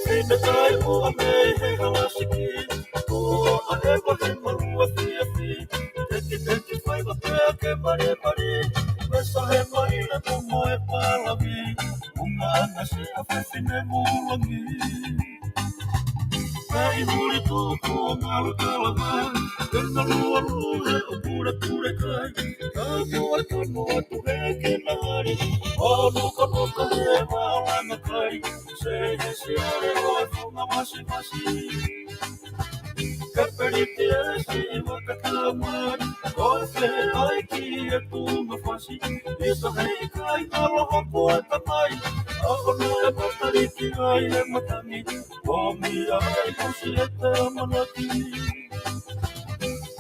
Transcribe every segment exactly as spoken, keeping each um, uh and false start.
Fine tai mo a mei he halasiki, ko a e pa he malua fiafi, teki teki fai ma pea ke mari mari, me sa he mai le mo mo e palavi, unga anga se a fefine mo langi. Pea i huli tuku o ngalo kalama, e malua lua he o pure pure kai, ka mua e tono atu he ke nahari, o nuka nuka he malanga kai, se he se are o e funga masi masi. Kapeliti e si i makatamai, ko e fe ai ki e tunga fasi, i sa hei kai aloha ko e tamai, a ono e matariki ai e matangi, o mi ai ko si e te manati.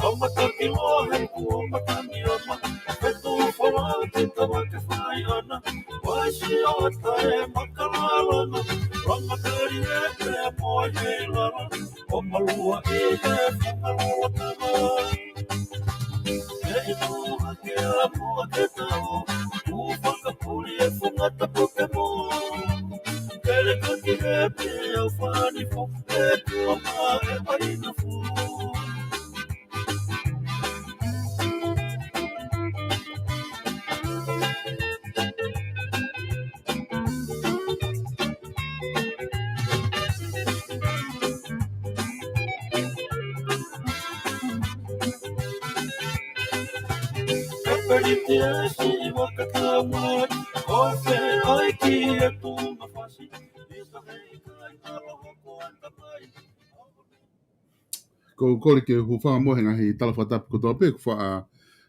Au mataki loa he kuo matani ama, e tu fola ke tawa ke fai ana, wai si o tae makalalana, ranga kari e te moe he lala, o malua i e funga lua tama. E i mua ke a mua ke tau, u fakapuli e funga tapu ke mo. Kele kaki he pe au fani fo, e tua ma e paina fo. Kapeliti e si i makatamai, o fe ai ki e tunga fasi, i sa hei kai aloha ko e tamai. Ko u kole ke u hūfanga mo e ngaahi tala fakatapu kotoa pē, ko e faʻa,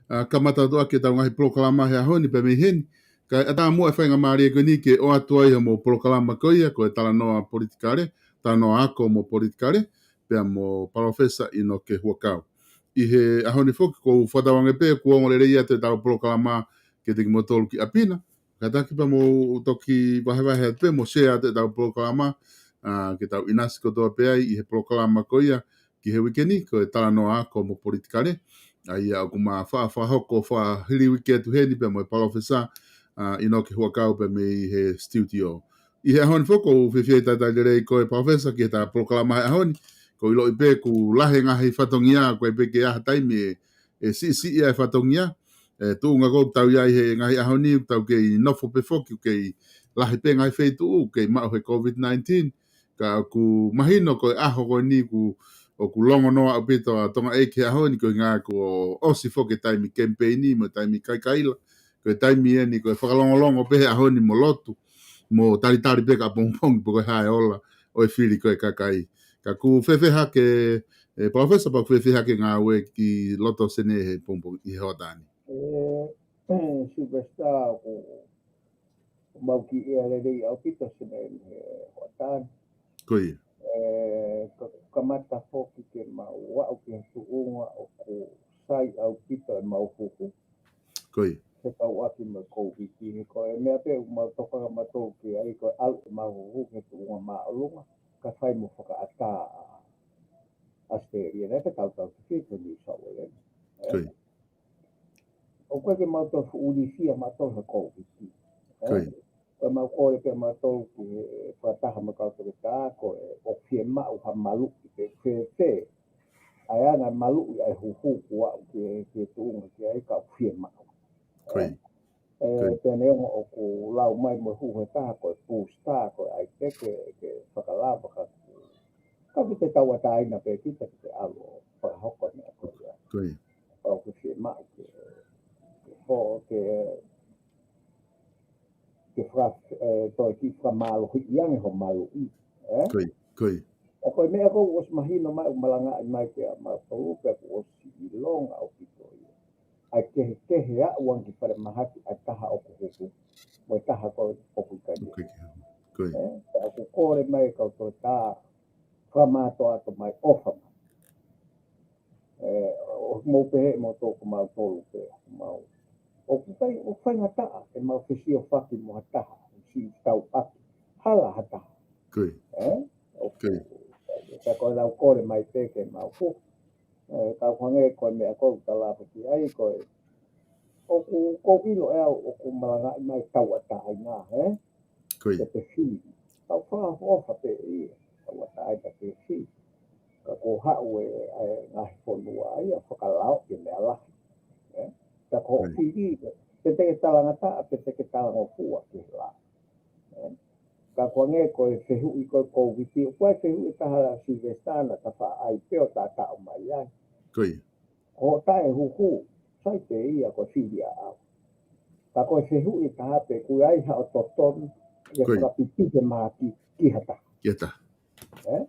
a, kamata atu ʻaki ʻetau ngaahi polokalama he ʻaho ni pea mei heni. Kae ʻatā muʻa e faingamālie ko eni ke ʻoatu ai hoʻomou polokalama ko ia, ko e talanoa politikale, talanoa ako mo politikale, pea mo Palōfesa ʻInoke Huʻakau. ʻI he ʻaho ni foki, ko u fakatauange pē, kuo ongo lelei atu ʻetau polokalama kiate kimoutolu ki ʻapi na. Kātaki pea mou toki vahevahe atu pē mo share atu ʻetau polokalama, a, ke tau ʻinasi kotoa pē ai ʻi he polokalama ko ia ki he uike ni, ko e talanoa ako mo politikale. ʻA ia ʻoku ma fa-, fakahoko fakahili uike atu heni pea mo e Palōfesa, a, ʻInoke Huʻakau pea mei he studio. ʻI he ʻaho ni foki, ko u fiefia ʻi he talitali lelei ko e Palōfesa ki heʻeta polokalama he ʻaho ni. Ko u ʻiloʻi pē ʻoku lahi e ngaahi fatongia, ko e pē ke ʻi ai ha taimi ʻe ʻe siʻisiʻi ai e fatongia. E tuʻunga ko ē ʻoku tau ʻi ai he ngaahi ʻaho ni, ʻoku tau kei nofo pē foki, ʻoku kei lahi pē ngaahi feituʻu ʻoku kei maʻu he COVID nineteen. Ka ʻoku mahino ko e ʻaho ko eni ʻoku, ʻoku longonoa ʻaupito ʻa Tonga ʻEiki he ʻaho ni, ko e ʻuhinga kuo ʻosi foki e taimi kemipeini mo e taimi kaikaila. Ko e taimi eni ko e fakalongolongo pē he ʻaho ni mo lotu, mo talitali pē ka pongipongi pe ko e hā e ola ʻo e fili ko ē ʻa e kakai. Ka ʻoku fēfē hake, e, Palōfesa, pea ʻoku fēfē hake e ngāue ki loto Senē he pongipongi ʻi he hoʻatā ni? E, Sylvester, ʻoku mau kiʻi ʻea lelei ʻaupito Senē he hoʻatā ni. Ko ia. E, ka-, kamata foki ke mau aʻu ki he tuʻunga ʻoku sai ʻaupito ʻemau huhu. Ko ia. Fekauʻaki mo e Kōviti, he ko e meʻa pē ʻoku mau tokanga mautolu ki ai, ko e ʻalu ʻemau huhu ki he tuʻunga māʻolunga, kae fai mo fakaʻatā ʻa ʻAositelēlia, naʻe tautau ki fē ko New South Wales. Ē? Ko ia. ʻOku ʻikai ke mau toe fuʻu ilifia mautolu he Kōviti. Ē? Ko ia. Ko e mau kole pē mautolu ki he fakataha mo e kau toketā, ko e ʻoku fiemaʻu ha maluʻi pē fēfē. ʻA e anga e maluʻi ʻa e huhu kuo aʻu ki he, ki he tuʻunga ki ai ka ʻoku fiemaʻu. Ko ia. E, ko ia. Pea neongo ʻoku lau mai mo e huhu ʻe taha ko e booster, ko e ʻai pē ke, ke fakalava ka, ka ke tauʻatāina pē kita ke te ʻalu ʻo fakahoko e meʻa ko ia. Ko ia. ʻOku fiemaʻu ke, ke fo-, ke, ke faka-, e, toe kiʻi fakamālohiʻi ange ho maluʻi, ē? Ko ia, ko ia. ʻA ko e meʻa ko ē ʻoku ʻosi mahino mai, ʻoku malangaʻi mai kia mautolu, pea kuo ʻosi ʻilonga ʻaupito ia. ʻA e kehekehe aʻu ange ki falemahaki ʻa e taha ʻoku huhu, mo e taha ko ē ʻoku ʻikai ke huhu. Ko ia. Ē? Pea ʻoku kole mai e kau toketā, fakamātoato mai, ʻofa mai. Ē, ʻo mou pehē mo toko mautolu pē, mau. ʻOku fai, ʻoku faingataʻa ʻemau fesiofaki mo ha taha, ʻoku siʻi tauʻaki, hala ha taha. Ko ia. Ē? ʻOku, ko ia. Ka ko e lau kole mai pē ke mau fu. Ē, kau hangē ko e meʻa ko ē ʻoku tala atu ki ai, ko e ʻoku kou ʻilo ʻe au ʻoku malangaʻi mai tauʻatāina, ē? Ko ia. Ke pe fili. Tau fakaʻofoʻofa pē ia, tauʻatāina pe fili. Ka ko e haʻu e, e ngaahi fonua ia, fakalao ke meʻa lahi. Ē? Ka ko e fili, pe te ke talangataʻa, pe te ke talangofua ke la. Ē? Ka ko e ngaahi ko e fehuʻi ko e Kōviti, ko e fehuʻi taha Silivesitā naʻa ta faʻa ʻai pē ʻo ta taʻo mai ai. Ko ia. Ko hoʻo taʻehuhu, sai pē ia ko e fili ʻaʻau. Ka ko e fehuʻi taha pē, ʻoku ʻi ai haʻo totonu, ia fakapipiki he mahaki ki ha taha. Ki ha taha. Ē?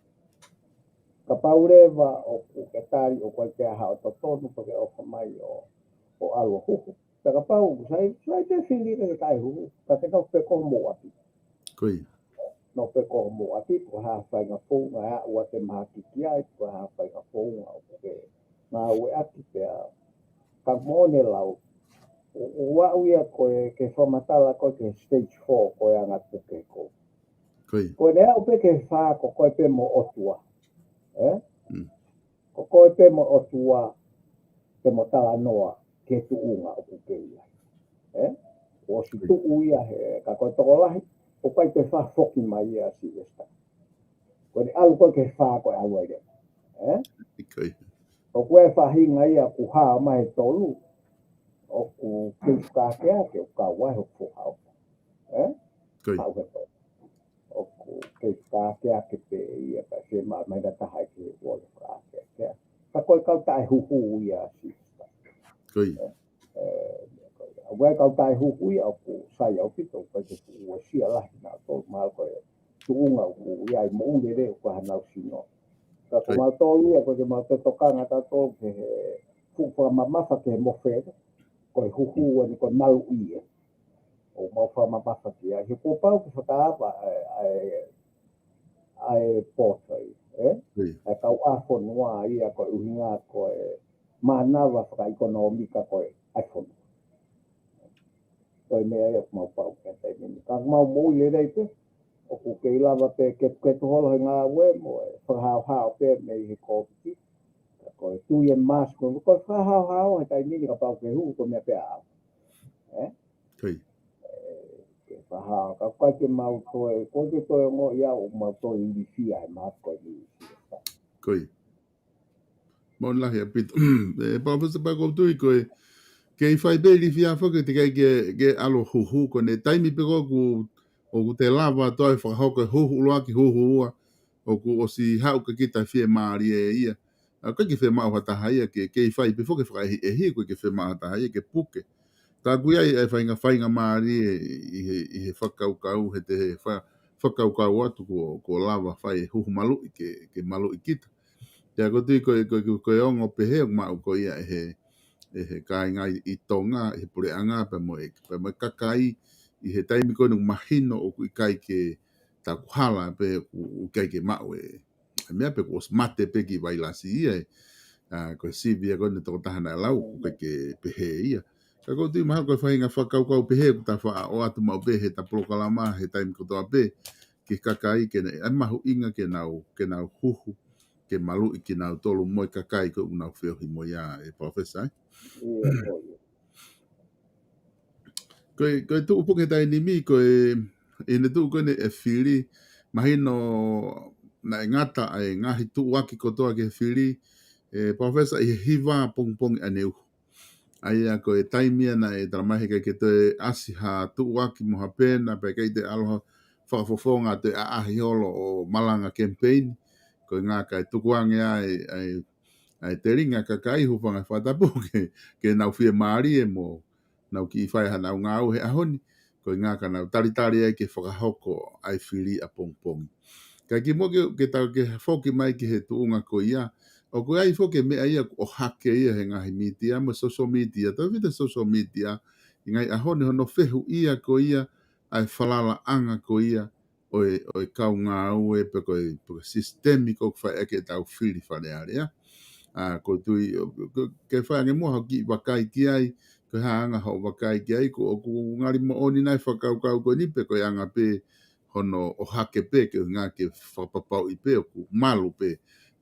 Kapau leva ʻoku ke tali ʻoku ʻikai ke ʻi ai haʻo totonu, pea ke ʻofa mai ʻo, ʻo ʻalu ʻo huhu. Ka kapau, sai, sai pē fili ke taʻehuhu, ka ke nofo pē ko homou ʻapi. Ko ia. Nofo pē ko homou ʻapi, ko ha faʻahinga founga ʻe aʻu atu e mahaki ki ai, ko ha faʻahinga founga ʻoku ke ngāueʻaki pea. Ka moʻoni e lau, ʻo, ʻo aʻu ia ko e ke fakamatala ko e ke stage four ko e anga puke ko. Ko ia. Ko e ne aʻu pē ke fā ko koe pē mo ʻOtua. Ē? Mm. Ko koe pē mo ʻOtua, te mo talanoa ki he tuʻunga ʻoku ke ʻi ai. Ē? ʻOsi tuʻu ia he, ka ko e tokolahi, ʻoku ʻikai ke fā foki mai ia Silivesitā. Ko e ne ʻalu ko e ke fā ko e ʻalu ai leva. Ē? Ko ia. ʻOku ʻi ai e faʻahinga ia ʻoku hā mai he tolu, ʻoku kei fakaakeake, ʻoku kau ai hoku foha ʻoku. Ē? Ko ia. Haʻu he tolu. ʻOku kei fakaakeake pē ia, ka se ma-, mai na taha ke vole fakaakeake. Ka ko e kau taʻehuhu ia Silivesitā. Ko ia. Ē, ē, ko ia. ʻA e kau taʻehuhu ia ʻoku sai ʻaupito, ʻoku ʻikai ke fuʻu uesia lahi na tolu, mahalo ko e tuʻunga ʻoku ʻi ai moʻui lelei ʻoku ʻi ai hanau sino. Ka ko ia. Mau tolu ia, ko e mau te tokanga tautolu ki he fuʻu fakamamafa ki he mofele, ko e huhu eni ko e maluʻi ē. ʻOku mau fakamamafa ki ai. He kuo pau ke fakaava ʻa e, ʻa e, ʻa e pōtoi, ē? Ko ia. ʻA e kau ʻa fonua ia ko e ʻuhinga ko e mānava fakaʻekonōmika ko e ʻa e fonua. Ko e meʻa ia ʻoku mau pau ki ai he taimi ni. Ka mau moʻui lelei pē, ʻoku kei lava pē ke, ke toholo he ngāue mo e fakahaohao pē mei he Kōviti. Ka ko e tui e mask, ko e fakahaohao he taimi ni kapau ke huhu ko e meʻa pē ʻaʻau. Ē? Ko ia. Ē, ke fakahaohao, ka ʻoku ʻikai ke mau toe, ʻoku ʻikai ke toe ongoʻi au ʻoku mau toe ilifia he mahaki ko e ilifia. Ko ia. Moʻoni lahi ʻaupito. Ē, Palōfesa, pea ʻoku ou tui ko e, kei fai pē ilifia foki, teʻeki ai ke, ke ʻalu ʻo huhu, ko e taimi pē ko ē ʻoku, ʻoku te lava atu ai ʻo fakahoko e huhu ʻuluaki, huhu ua, ʻoku ʻosi haʻu ke kita fiemālie ia. ʻA, ʻoku ʻikai ke fiemaʻu ha taha ia ke, kei fai pē foki e fakaʻehiʻehi, ʻoku ʻikai ke fiemaʻu ha taha ia ke puke. Ka ʻoku ʻi ai e faʻahinga, faʻahinga mālie ʻi he, ʻi he fakakaukau, he te he fa-, fakakaukau atu kuo, kuo lava fai e huhu maluʻi ke, ke maluʻi kita. Pea ʻoku ou tui ko e, ko e, ko e ongo pehē ʻoku maʻu ko ia ʻe he, ʻe he kāinga ʻi, ʻi Tonga, ʻe he puleʻanga, pea mo e, pea mo e kakai, ʻi he taimi ko eni ʻoku mahino ʻoku ʻikai ke takuhala pē ʻoku, ʻoku ʻikai ke maʻu e, e meʻa pē kuo ʻosi mate pē ki he vailasi ia ē. ʻA, ko e sivi ia ko eni tokotaha naʻe lau, ʻoku ʻikai ke pehē ia. Ka ʻoku ou tui mahalo ko e faʻahinga fakakaukau pehē ʻoku ta faʻa ʻoatu maʻu pē heʻeta polokalama, he taimi kotoa pē, ki he kakai ke ne, ʻa e mahuʻinga ke nau, ke nau huhu, ke maluʻi kinautolu mo e kakai ko ē ʻoku nau feohi mo ia, ē Palōfesa, ē? ʻIo, ʻio. Ko e, ko e tuʻu puke he taimi ni, ko e, ʻi heʻene tuʻu ko eni e fili, mahino naʻe ngata ʻa e ngaahi tuʻuaki kotoa ki he fili, ē Palōfesa, ʻi he hiva pongipongi ʻaneuhu. ʻA ia ko e taimi ia naʻe talamai heʻikai ke toe ʻasi ha tuʻuaki mo ha pena, pea ʻikai toe ʻalu ha fakafofonga toe ʻaʻahi holo ʻo malanga kemipeini. Ko e ngaahi kakai tukuange ʻa e, ʻa e, ʻa e telinga kakai, hūfanga he fakatapu ke, ke nau fiemālie mo nau kiʻi fai hanau ngāue he ʻaho ni. Ko e ngaahi ka nau talitali ai ke fakahoko ʻa e fili ʻapongipongi. Ka kimuʻa ke, ke tau ke foki mai ki he tuʻunga ko ia, ʻoku ʻi ai foki e meʻa ia ʻoku ʻohake ia he ngaahi mītia, mo e social media, tautefito he social media, ʻi he ngaahi ʻaho ni hono fehuʻia ko ia, ʻa e falalaʻanga ko ia, ʻo e, ʻo e kau ngāue pe ko e, pe ko e sisitemi ko ē ʻoku fai ʻaki ʻetau fili Fale Alea. ʻA, ʻoku ou tui, ʻo, ko, ke fai ange muʻa hoʻo kiʻi vakai ki ai, ko e hā anga hoʻo vakai ki ai, ko, ʻoku ngali moʻoni nai e fakakaukau ko eni pe ko e anga pē hono ʻohake pē ke ʻuhinga ke fakapapauʻi pē ʻoku malu pē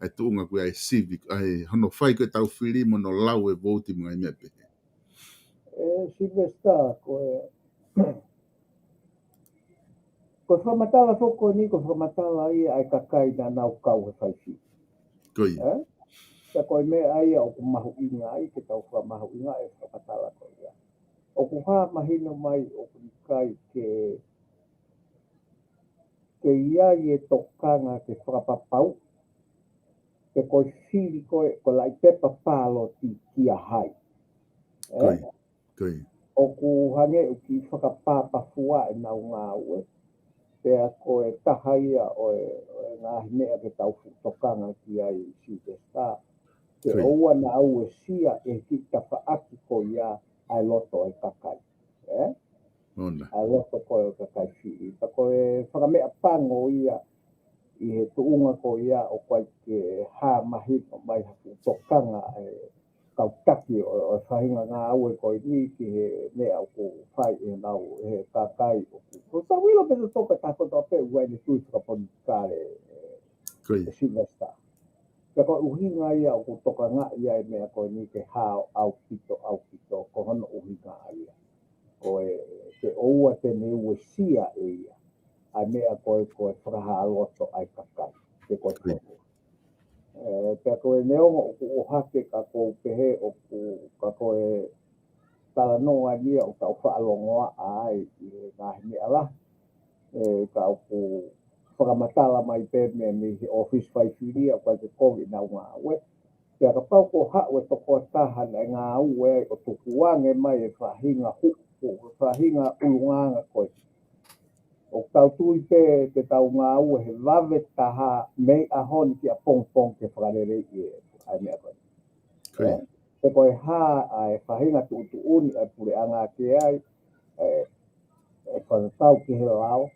ʻa e tuʻunga ko ia ʻa e sivi, ʻa e hono fai ko ē ʻetau fili mo hono lau e vouti mo e ngaahi meʻa pehē. Sylvester, ko e, ko e fakamatala foki ko eni, ko e fakamatala ia ʻa e kakai naʻa nau kau he fai fili. Ko ia. Ē? Pea ko e meʻa ia ʻoku mahuʻinga ai ke tau fakamahuʻingaʻi e fakamatala ko ia. ʻOku hā mahino mai ʻoku ʻikai ke, ke ʻi ai e tokanga ke fakapapauʻi pe ko e fili ko ē, ko e laʻi pepa pāloti kia hai. Ē? Ko ia. Ko ia. ʻOku hangē ʻoku kiʻi fakapapauʻi ʻenau ngāue. Pea ko e taha ia ʻo e, ʻo e ngaahi meʻa ke tau fuʻu tokanga ki ai, Sylvester. Ke, ko ia, ʻoua naʻa uesia e kiʻi tafaʻaki ko ia ʻa e loto ʻo e kakai. Ē? Ona. ʻA e loto ko ē ʻo e kakai fili. Pea ko e fakameʻapango ia ʻi he tuʻunga ko ia ʻoku ʻikai ke hā mahino mai ha fuʻu tokanga ʻa e kau taki ʻo, ʻo e faʻahinga ngāue ko eni ki he meʻa ʻoku fai ʻe nau, ʻe he kakai ʻoku. Ko tau ʻilo pē ʻe taha kotoa pē ʻoku ʻi ai ʻene tui fakapolitikale, ē, Ko ia. ʻe Sylvester. Pea ko e ʻuhinga ia ʻoku tokangaʻi ai e meʻa ko eni ke hao ʻaupito, ʻaupito, ko hono ʻuhinga ia. Ko e, ke ʻoua te ne uesia ʻe ia ʻa e meʻa ko ē, ko e fakahā loto ʻa e kakai. Ke ko e Ko ia. Ē, pea ko e neongo ʻoku ʻohake ka ʻoku ou pehē ʻoku, ka ko e talanoa ia ʻoku tau faʻa longoaʻa ai ʻi he ngaahi meʻa lahi. Ē, ka ʻoku fakamatala mai pē mei, mei he ʻōfisi fai fili ʻoku ʻikai ke kovi ʻenau ngāue. Pea kapau ko haʻu e tokotaha naʻe ngāue ai ʻo tukuange mai e faʻahinga huʻu, faʻahinga ʻulungaanga ko ē. ʻOku tau tui pē te tau ngāue he vave taha mei ʻaho ni ki ʻapongipongi ke fakaleleiʻi e, ʻa e meʻa ko ē. Ko ia. Ē, pe ko e hā ʻa e faʻahinga tuʻutuʻuni ʻa e puleʻanga ke ai, ē, ʻe fakakau ki he lao,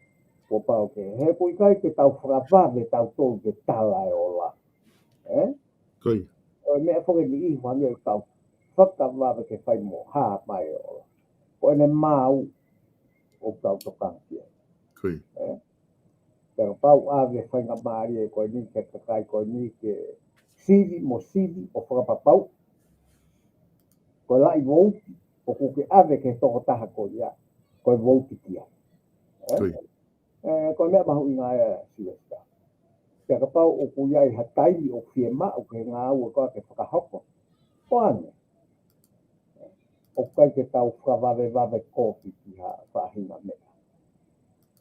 kuo pau ke, he ʻoku ʻikai ke tau fakavave tautolu ke tala e ola. Ē? Ko ia. ʻO e meʻa foki eni ʻi hangē ʻoku tau fakavave ke fai mo hā mai e ola. Ko ʻene maau ʻoku tau tokanga ki ai. Ko ia. Ē? Pea kapau ʻave faingamālie ko eni ki he kakai ko eni ke sivi mo sivi ʻo fakapapauʻi ko e laʻi vouti ʻoku ke ʻave ki he tokotaha ko ia, ko e vouti ki ai. Ē? Ko ia. Ē, ko e meʻa mahuʻinga ia, Sylvester. Pea kapau ʻoku ʻi ai ha taimi ʻoku fiemaʻu ke ngāue ko ē ke fakahoko, ʻoange. ʻOku ʻikai ke tau fakavavevave kovi ki ha faʻahinga meʻa.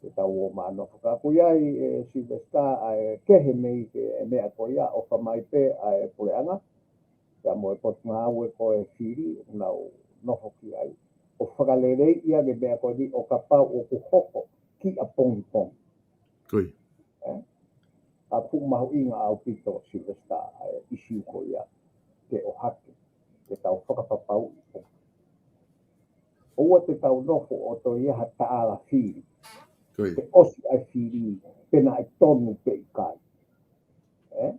Ke tau ō mai ʻo nofo. Ka ʻoku ʻi ai, ē, Sylvester, ʻa e kehe mei he meʻa ko ia, ʻofa mai pē ʻa e puleʻanga, pea mo e potungāue ko ē fili, ʻoku nau nofo ki ai. ʻO fakaleleiʻi ange e meʻa ko eni ʻo kapau ʻoku hoko ki ʻapongipongi. Ko ia. Ē? ʻA e fuʻu mahuʻinga ʻaupito, Sylvester, ʻa e ʻisiū ko ia ke ʻohake, ke tau fakapapauʻi. ʻOua te tau nofo ʻo toe ʻi ai ha taʻala fili. Ko ia. Ke ʻosi ʻa e fili, pe naʻe tonu pe ʻikai. Ē?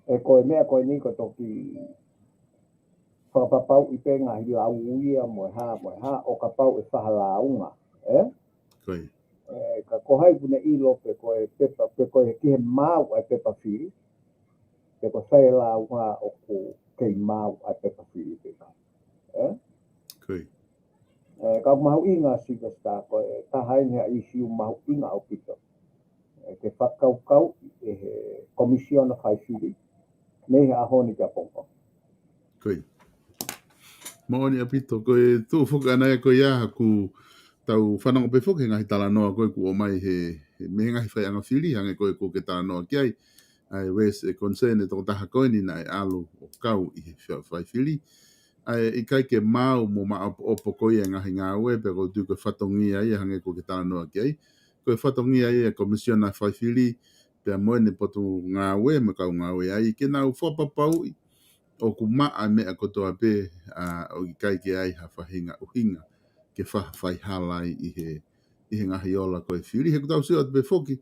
Ē, ko e meʻa ko eni ko e toki fakapapauʻi pē ngaahi lau ia mo e hā, mo e hā, ʻo kapau ʻe faʻa lāunga, ē? Ko ia. Ē, ka ko hai ʻoku ne ʻilo pe ko e pepa, pe ko e ki he maau ʻa e pepa fili, pe ko e fai e lāunga ʻoku kei maau ʻa e pepa fili pe ʻikai. Ē? Ko ia. Ē, ka ʻoku mahuʻinga, Sylvester, ko e taha eni ʻa e ʻisiū mahuʻinga ʻaupito. Ē, ke fakakaukauʻi ʻe he Komisiona Fai Fili mei he ʻaho ni ki ʻapongipongi. Ko ia. Moʻoni ʻaupito, ko e tuʻu foki ʻana ia ko ia ʻoku tau fanongo pē foki he ngaahi talanoa ko ē kuo ʻomai he, he mei he ngaahi faiʻanga fili, hangē ko ē ʻoku ke talanoa ki ai, ʻa e raise e concern e tokotaha ko eni naʻe ʻalu ʻo kau ʻi he fai, fai fili. ʻA e ʻikai ke maau mo maʻopoʻopo ko ia e ngaahi ngāue, pea ʻoku ou tui ko e fatongia ia hangē ʻoku ke talanoa ki ai. Ko e fatongia ia e Komisiona Fai Fili, pea mo ʻene potungāue mo e kau ngāue ai, ke nau fakapapauʻi ʻoku maʻa e meʻa kotoa pē, ʻa, ʻoku ʻikai ke ʻi ai ha faʻahinga ʻuhinga ke fa-, faihala ai ʻi he, ʻi he ngaahi ola ko ē fili. He ʻoku tau sio atu pē foki,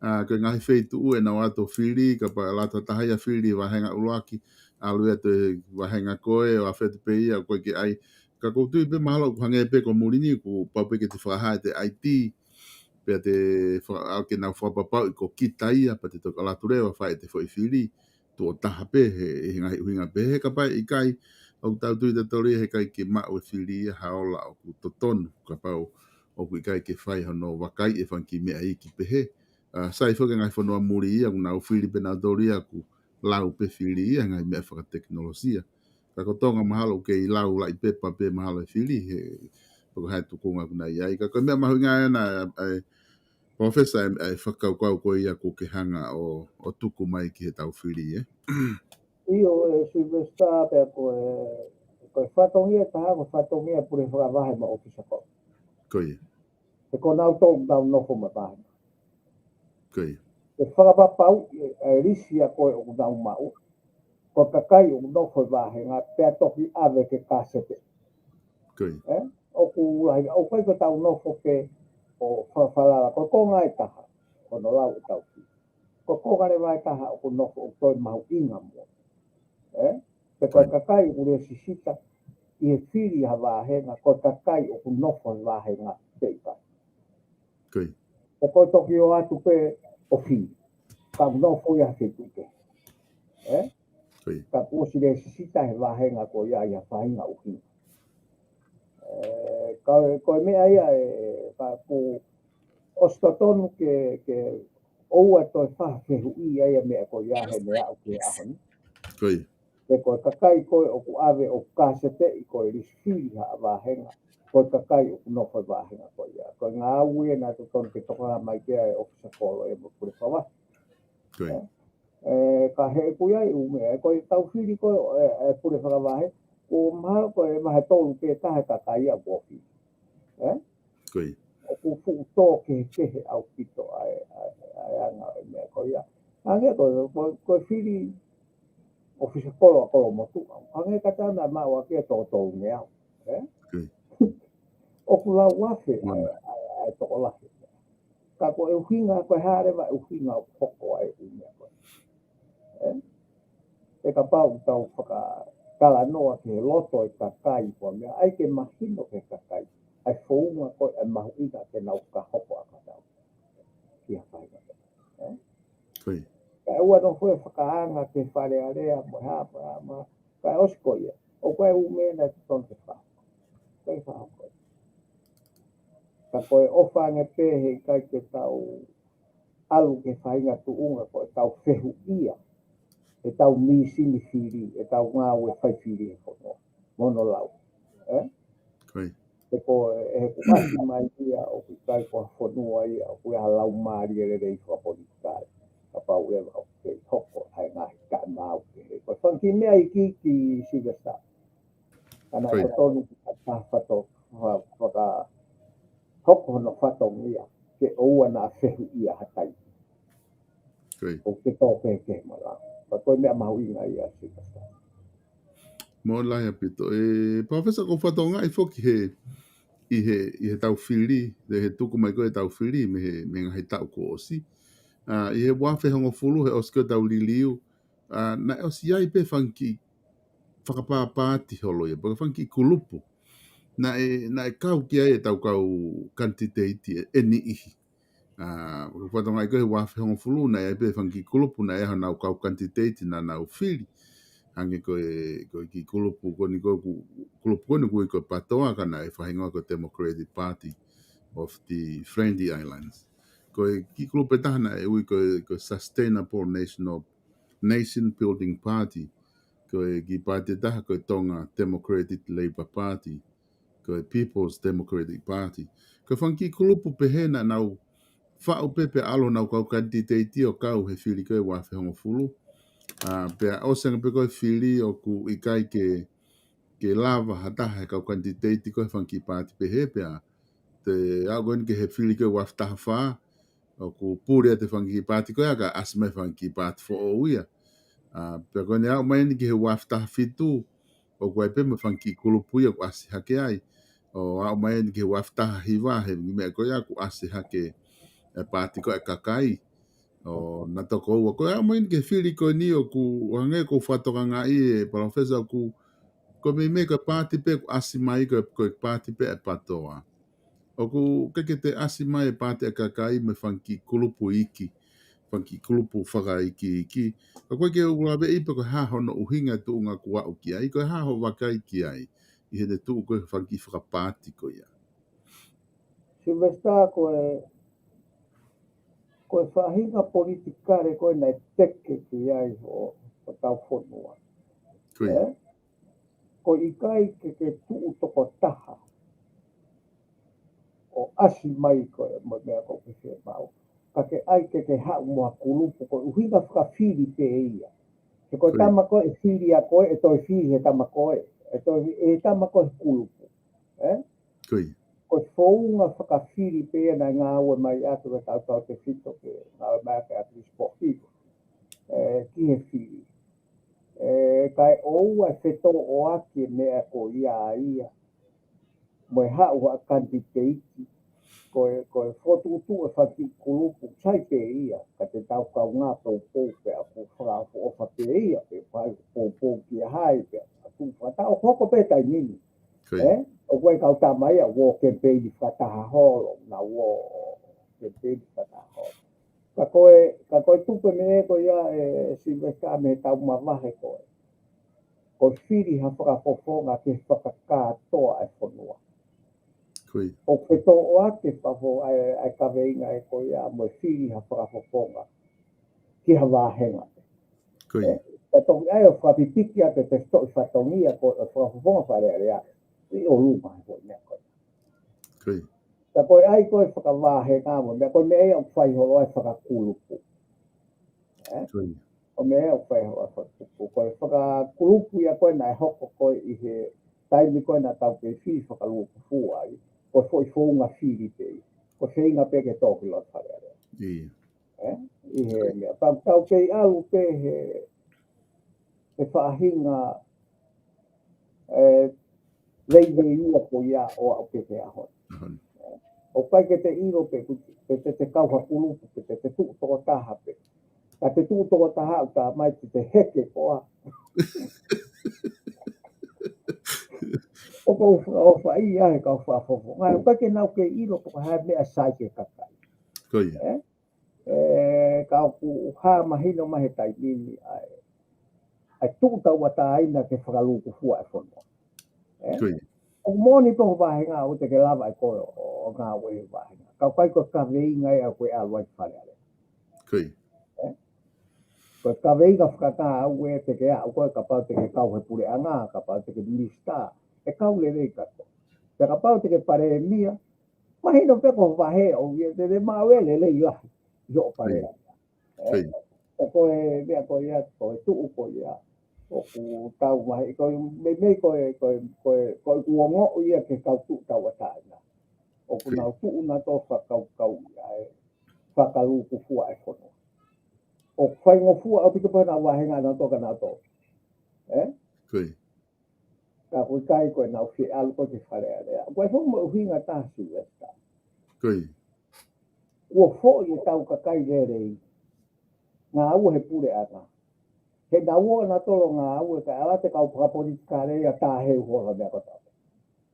ʻa, ko e ngaahi feituʻu ʻenau ō atu ʻo fili, kapau ʻe ʻalu atu ha taha ia ʻo fili vāhenga ʻuluaki, ʻalu ia atu e vāhenga ko ē ʻo ʻave atu pē ia, ʻoku ʻikai ke ʻai. Ka ʻoku ou tui pē mahalo ʻoku hangē pē ko muli ni, kuo pau pē ke te fakahā ʻete I D, pea te faka-, ʻa, ke nau fakapapauʻi ko kita ia, pea te toki ʻalu atu leva ʻo fai ʻete foʻi fili tuʻo taha pē, he, he ngaahi ʻuhinga pē, he kapau ʻe ʻikai, ʻoku tau tui tautolu ia he ʻikai ke maʻu e fili ia ha ola ʻoku totonu, kapau ʻoku ʻikai ke fai hono vakaiʻi e fanga kiʻi meʻa iiki pehē. ʻA, sai foki e ngaahi fonua muli ia, ʻoku nau fili pē nautolu ia, ʻoku lau pē fili ia, ngaahi meʻa fakatekinolosia. Ka ko Tonga mahalo ʻoku kei lau laʻi pepa pē mahalo e fili, he, pe ko e hā e tuʻunga ʻoku nau ʻi ai. Ka ko e meʻa mahuʻinga ʻena, ʻa e, Professor, ʻa e, ʻa e fakakaukau ko ia ʻoku ke hanga ʻo, ʻo tuku mai ki heʻetau fili, ē? ʻIo, ē Sylvester, pea ko e, ko e fatongia ʻe taha, ko e fatongia e pule fakavahe mo e ʻofisa kolo. Ko ia. He ko nautolu ʻoku nau nofo maʻa e vāhenga. Ko ia. ʻE fakapapauʻi ʻe, ʻe lisi ʻa ko ē ʻoku nau maʻu, ko e kakai ʻoku nofo he vāhenga, pea toki ʻave ke kāsete. Ko ia. Ē? ʻOku lahi, ʻoku ʻikai ko ʻetau nofo pē ʻo fakafalala, ko e konga ʻe taha, ko hono lau ʻetau fili. Ko e konga leva ʻe taha ʻoku nofo ʻoku toe mahuʻinga muʻa. Ē? Pe ko e Ko ia. kakai ʻoku lesisita ʻi he fili ha vāhenga, ko e kakai ʻoku nofo he vāhenga pē ʻikai. Ko ia. Pe ko e toki ō atu pē ʻo fili. Ka ʻoku nofo ia he feituʻu kehe. Ē? Ko ia. Ka kuo ʻosi lesisita he vāhenga ko ia ʻi ha faʻahinga ʻuhinga. Ē, ka, ko e meʻa ia ē, ka kuo ʻosi totonu ke, ke ʻoua toe fakafehuʻia ia e meʻa ko ia he meʻa ʻoku ke ʻaho ni. Ko ia. He ko e kakai ko ē ʻoku ʻave ʻo kāseteʻi ko e lisi fili ha vāhenga, ko e kakai ʻoku nofo he vāhenga ko ia. Ko e ngāue naʻe totonu ke tokanga mai ki ai e ʻofisa kolo ē mo e pule fakavahe. Ko ia. Ē, ka heʻikai ʻi ai ʻū meʻa, ko ʻetau fili ko ē, ē, pule fakavahe, ʻoku mahalo ko e vahe tolu pē taha e kakai ia ʻoku fili. Ē? Ko ia. ʻOku fuʻu tō kehekehe ʻaupito ʻa e, ʻa e, ʻa e anga ʻo e meʻa ko ia. Hangē ko e, ko e, ko e fili ʻofisa kolo ʻa Kolomotuʻa. Hangē kae taha naʻe maʻu ʻaki e toko tolungeau. Ē? Ko ia. ʻOku lau afe ʻa e, Mana. ʻa e, ʻa e tokolahi. Ka ko e ʻuhinga, ko e hā leva e ʻuhinga ʻoku hoko ai e ʻū meʻa ko ē. Ē? ʻE kapau ʻoku tau fakatalanoa ki he loto e kakai ko e meʻa, ʻai ke mahino ki he kakai ʻa e founga ko ē ʻa e mahuʻinga ke nau fakahoko ʻa kinautolu. Ki ha fai na. Ē? Ko ia. Kae ʻoua naʻa toe fakaanga ki he Fale Alea mo e hā, mo e hā, mo e hā. Kae ʻosi ko ia. ʻOku ʻi ai e ʻū meʻa naʻe totonu ke fakahoko. Kae fakahoko. Ka ko e ʻofa ange pē he ʻikai ke tau ʻalu ki he faʻahinga tuʻunga ko ʻetau fehuʻia ʻetau mīsini fili, ʻetau ngāue fai fili he fonua. Mo hono lau. Ē? Ko ia. He ko e, he kuo ʻasi mai ia ʻoku ʻikai ko ha fonua ia ʻoku ʻi ai ha laumālie lelei fakapolitikale. Kapau leva ʻoku kei hoko ʻa e ngaahi taʻemaau kehe. Ko e fanga kiʻi meʻa iiki, Sylvester. Ka naʻe Ko ia. totonu ke ta fato-, fa-, faka-, hoko hono fatongia ke ʻoua naʻa fehuʻia ha taimi. Ko ia. ʻOku ke tō kehekehe mo e lau. Ka ko e meʻa mahuʻinga ia, Sylvester. Mālō lahi ʻaupito. Ē, Professor, ʻoku ou fakatokangaʻi foki he, ʻi he, ʻi heʻetau fili, ʻi he tuku mai ko ē ʻetau fili, mei he, mei he ngaahi taʻu kuo ʻosi. ʻA, ʻi he ua afe hongofulu, he ʻosi ko ē ʻetau liliu, ʻa, naʻe ʻosi ʻi ai pē fanga kiʻi fakapāpāti holo ia, pe ko e fanga kiʻi kulupu. Naʻe, naʻe kau ki ai ʻetau kau kanititeiti ʻe, ʻe niʻihi. ʻA, ʻoku ou fakatokangaʻi ko ē he ua afe hongofulu, naʻe ʻi ai pē fanga kiʻi kulupu, naʻe ʻi ai honau kau kanititeiti naʻa nau fili. Hangē ko e, ko e kiʻi kulupu ko eni ko ē ʻoku, kulupu ko eni ʻoku ui ko e PATOA ka naʻe fakahingoa ko e Democratic Party of the Friendly Islands. Ko e kiʻi kulupu ʻe taha naʻe ui ko e, ko e Sustainable National, Nation Building Party. Ko e kiʻi paati ʻe taha ko e Tonga Democratic Labour Party. Ko e People's Democratic Party. Ko e fanga kiʻi kulupu pehē naʻa nau faʻu pē pea ʻalu honau kau kanititeiti ʻo kau he fili ko ē ua afe hongofulu. ʻA, pea ʻosi ange pē ko ē fili ʻoku ʻikai ke, ke lava ha taha he kau kanititeiti ko ē he fanga kiʻi paati pehē pea te aʻu ko eni ki he fili ko ē ua afe taha fā, ʻoku pule atu e fanga kiʻi paati ko ia ka ʻasi mai e fanga kiʻi paati foʻou ia. ʻA, pea ko eni aʻu mai eni ki he ua afe taha fitu, ʻoku ʻi ai pē mo e fanga kiʻi kulupu ia ʻoku ʻasi hake ai. ʻO aʻu mai eni ki he ua afe taha hiva, he meʻa ko ia ʻoku ʻasi hake e paati ko ē ʻa e kakai. ʻO na toko ua. Ko e aʻu mai eni ki he fili ko eni ʻoku hangē ʻoku ou fakatokangaʻi ē Professor ʻoku, ko e meimei ko e paati pē ʻoku ʻasi mai ko e, ko e paati pē ʻa e PATOA. ʻOku ʻikai ke toe ʻasi mai e paati ʻa e kakai mo e fanga kiʻi kulupu iiki. fanga kiʻi kulupu fakaikiiki. Ka ko e ke u laveʻi pe ko e hā hono ʻuhinga e tuʻunga kuo aʻu ki ai, ko e hā hoʻo vakai ki ai ʻi heʻene tuʻu ko e fanga kiʻi fakapaati ko ia. Silivesitā, ko e, ko e faʻahinga politikale ko ē naʻe teke ki ai ʻo, ʻo tau fonua. Ko ia. Ē? Ko e ʻikai ke ke tuʻu tokotaha ʻo ʻasi mai ko e mo e meʻa ko ē ke fiemaʻu. Ka ke ʻai ke ke haʻu mo ha kulupu, ko e ʻuhinga fakafili pē ia. He ko e tama ko ē ʻe fili ʻa koe, ʻe toe fili he tama ko ē, ʻe toe fili he tama ko ē he kulupu. Ē? Ko ia. Ko e founga fakafili pē ia naʻe ngāue mai ʻaki ʻe Tautautefito, ke ngāue mai ʻaki ʻa Pilinisipō Hiko. Ē, ki he fili. Ē, kae ʻoua ʻe fetōʻaki e meʻa ko ia ia. Mo e haʻu ha kanititeiti, ko e, ko e fokotuʻutuʻu e fanga kiʻi kulupu, sai pē ia, ka te tau kaungā poupou pē ʻa ko fakaʻofoʻofa pē ia, pe fai poupou kia hai pē, ʻa tuʻu fakataha ʻo hoko pē taimi ni. Ko ia. Ē? ʻOku ʻi ai e kau tama ia, ʻoku kemipeini fakataha holo, naʻa nau kemipeini fakataha holo. Ka ko e, ka ko e tupe meʻa ko ia ē Silivesitā mei he tau mavahe ko ē. Ko e fili ha fakafofonga ke fakakātoa e fonua. Ko ia. ʻO fetōʻaki e fakafo-, ʻa e, ʻa e kaveinga ē ko ia mo e fili ha fakafofonga ki ha vāhenga. Ko ia. Ka toki ʻai ʻo fakapipiki ʻa e te toʻi fatongia ko e fakafofonga Fale Alea ʻi ʻolunga he foʻi meʻa ko ia. Ko ia. Ka ko e ʻai ko e fakavāhenga mo e meʻa ko e meʻa ia ʻoku fai holo ai fakakulupu. Ē? Ko ia. ʻO meʻa ia ʻoku fai holo ai fakakulupu. Ko e fakakulupu ia ko ē naʻe hoko ko ē ʻi he taimi ko ē naʻa tau pē fili fakalūkufua ai. Ko e foʻi founga fili pē ia. Ko e feinga pē ke tō ki loto Fale Alea. Ia. Ē? ʻI he meʻa. Tau, tau kei ʻalu pē he, he faʻahinga, ē, veiveiua ko ia ʻo aʻu pē ki he ʻaho ni. ʻAho ni. ʻOku ʻikai ke te ʻilo pe ku-, pe te, te kau ha kulupu, pe te, te tuʻu tokotaha pē. Ka te tuʻu tokotaha ʻo tā mai te, te heke koā. ʻOku ou fa-, ʻofa ia he kau fakafofonga. ʻOku ʻikai ke nau kei ʻilo pe ko e hā e meʻa sai ki he kakai. Ko ia. Ē? Ē, ka ʻoku hā mahino mai he taimi ni ʻa e, ʻa e tuʻu tauʻatāina ke fakalūkufua e fonua. Ē? Ko ia. ʻOku moʻoni pē ho vāhenga ʻoku te ke lava ʻe koe ʻo, ʻo ngāue he vāhenga. Ka ʻoku ʻikai ko e kaveinga ia ʻoku ke ʻalu ai ki Fale Alea. Ko ia. Ko e kaveinga fakangāue te ke aʻu koe kapau te ke kau he puleʻanga, kapau te ke minisitā, ʻe kau lelei kātoa. Pea kapau te ke palēmia, mahino pē ko ho vahe ʻoku ʻi ai e lelei maʻu e lelei lahi ʻi hoʻo palēmia. Ē? Ko ia. Ka ko e meʻa ko ia, ko e tuʻu ko ia ʻoku tau vahe, ko e meimei ko e, ko e, ko e, ko e kuo ongoʻi ia ke kau tuʻu tauʻatāina. ʻOku Ko ia. nau tuʻu nautolu fakakaukau ia ē fakalūkufua e fonua. ʻOku faingofua ʻaupito pē honau vāhenga nautolu ka nautolu. Ē? Ko ia. Ka ʻoku ʻikai ko ʻenau fie ʻalu ko ē ki Fale Alea. Ko e foʻi mo e ʻuhinga taha Silivesitā. Ko ia. Kuo foʻi ʻetau kakai lelei. Ngāue he puleʻanga. He naʻa nau ō nautolu ngāue kae ʻalu atu e kau fakapolitikale ia ʻo tāheu holo meʻa kotoa.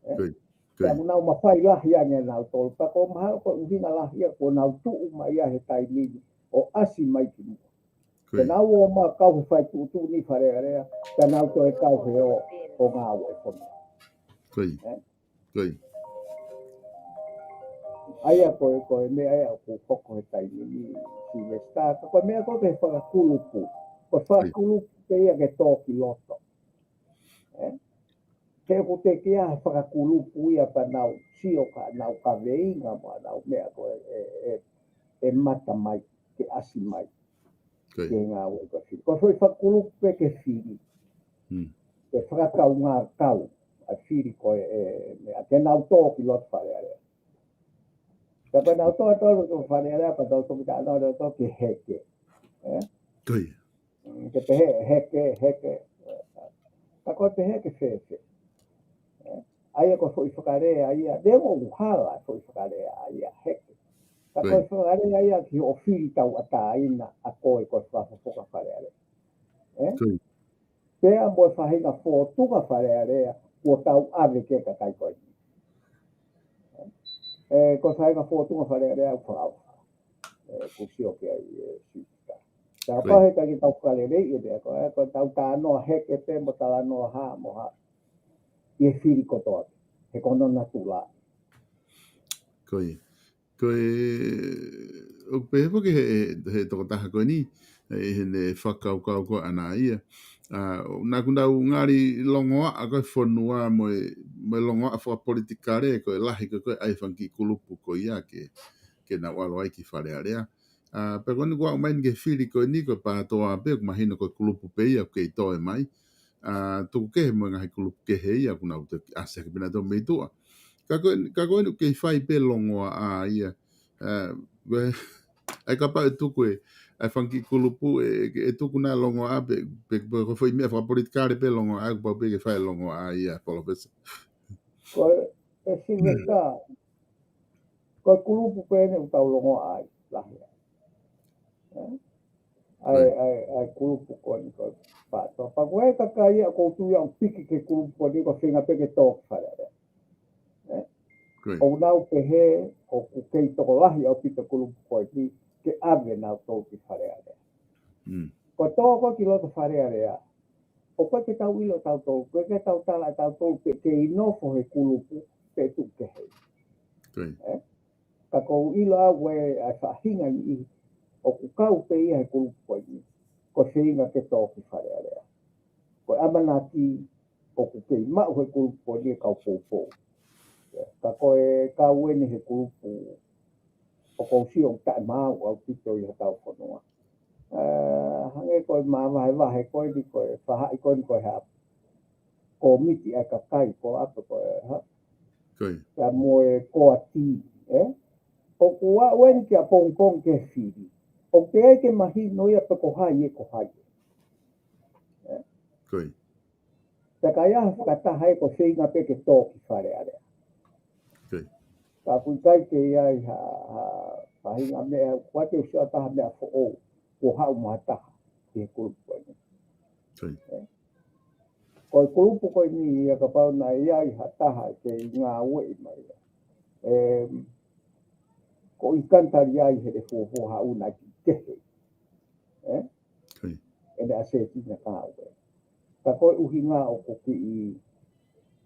Ē? Ko ia. Ko Pea ia. mo nau mafai lahi ange nautolu. Pea ko mahalo ko e ʻuhinga lahi ia kuo nau tuʻu mai ia he taimi ni ʻo ʻasi mai ki muʻa. Ko ia. Pea nau ō mai ʻo kau he fai tuʻutuʻuni Fale Alea. Pea nau toe kau he ō ʻo ngāue e fonua. Ko ia. Ē? Ko ia. ʻA ia ko e, ko e meʻa ia ʻoku hoko he taimi ni Silivesitā. Ka ko e meʻa ko ē ke fakakulupu. Ko e fakakulupu pē ia ke tō ki loto. Ē? He ʻoku teʻeki ai ha fakakulupu ia pea nau sio ki honau kaveinga mo honau meʻa ko ē, ē, ē, ʻe mata mai, ke ʻasi mai. Ko ia. Ke ngāue ka fili. Ko e foʻi fakakulupu pē ke fili. Hmm. Ke fakakaungā kau ʻa e fili ko ē, ē, meʻa ke nau tō ki loto Fale Alea. Ka pea nau tō, tō, tō Fale Alea, pea tau toki tā nau tō ki heke. Ē? Ko ia. Mm, ke pehē, heke, heke. Ka ko e pehē ke fēfē. Ē? ʻA ia ko e foʻi fakalea ia, te mo uhala e foʻi fakalea ia, heke. Ka ko e Right. fakalea ia ki hoʻo fili tauʻatāina ʻa koe ko e fakafofonga Fale Alea. Ē? Ko ia. Pea mo e faʻahinga fōtunga Fale Alea, kuo tau ʻave ki he kakai ko eni. Ē, ko e faʻahinga fōtunga Fale Alea, ʻoku fakaʻofa. ʻoku sio ki ai ʻe Sisitā. Ka pau he ʻikai ke tau fakalelei ʻe meʻa ko ē, ko ʻetau talanoa heke pē mo talanoa hā mo hā ʻi he fili kotoa. He ko hono natula. Ko ia. Ko e, ʻoku pehē foki he, he tokotaha ko eni, ʻi heʻene fakakaukau ko ē ʻaʻana ia. ʻA, naʻa ku nau ngali longoaʻa ko e fonua mo e, mo e longoaʻa fakapolitikale, ko e lahi ko ē ʻa e fanga kiʻi kulupu ko ia ke, ke nau ʻalu ai ki Fale Alea. ʻA, pea ko eni kuo aʻu mai eni ki he fili ko eni ko e PATOA pē, ʻoku mahino ko e kulupu pē ia ʻoku kei toe mai. ʻA, tuku kehe mo e ngaahi kulupu kehe ia ʻoku nau toki ʻasi hake pē nautolu mei tuʻa. Ka ko, ka ko eni ʻoku kei fai pē longoaʻa ia. ʻA, ʻa e kapau ʻe tuku e, ʻa e fanga kiʻi kulupu ʻe, ʻe tuku naʻa longoaʻa pē, pē, pē ko e foʻi meʻa fakapolitikale pē longoaʻa, ʻoku pau pē ke fai longoaʻa ia, Palōfesa. Ko e, ʻe Silivesitā, ko e kulupu pē eni ʻoku tau longoaʻa ai, lahi ai. ʻA e, ʻa e, ʻa e kulupu ko eni ko e PATOA. Pea ko e kakai ia ʻoku ou tui ʻoku piki ki he kulupu ko eni ko e feinga pē ke tō ki Fale Alea. ʻOku nau pehē ʻoku kei tokolahi ʻaupito kulupu ko eni ke ʻave nautolu ki Fale Alea. Ko e tō ko ē ki loto Fale Alea, ʻoku ʻikai ke tau ʻilo tautolu, ʻoku ʻikai ke tau tala ʻe tautolu pe kei nofo he kulupu pe tuʻu kehe. Ka ʻoku ou ʻilo au ʻa e faʻahinga ni ʻoku kau pē ia he kulupu ko eni, ko e feinga ke tō ki Fale Alea. Ko e ʻamanaki ʻoku kei maʻu he kulupu ko eni e kau poupou. Ka ko e kau eni he kulupu ʻoku ou sio ʻoku taʻemaau ʻaupito ʻi hotau fonua. ʻA, hangē ko e mavahevahe ko eni ko e faʻahi ko eni ko e hā. Kōmiti ʻa e kakai ko ē pē ko e hā. Pea mo e koati, ē? ʻOku aʻu eni ki ʻapongipongi ki he fili. ʻOku teʻeki ke mahino ia pe ko hai ē ko hai ē. Pea ka ʻi ai ha fakataha ē ko e feinga pē ke tō ki Fale Alea. Ka ʻoku ʻikai ke ʻi ai ha, ha faʻahinga meʻa, ʻoku ʻikai ke ʻosi ʻa taha meʻa foʻou, kuo haʻu mo ha taha ki he kulupu ko eni. Ko e kulupu ko eni ia kapau naʻe ʻi ai ha taha ke ngāueʻi mai ia. Em, ko e kantali ai he ʻe fuofua haʻu naʻe kehe. ʻE? ʻEne ʻaseti na kāue. Ka ko e ʻuhinga ʻoku kiʻi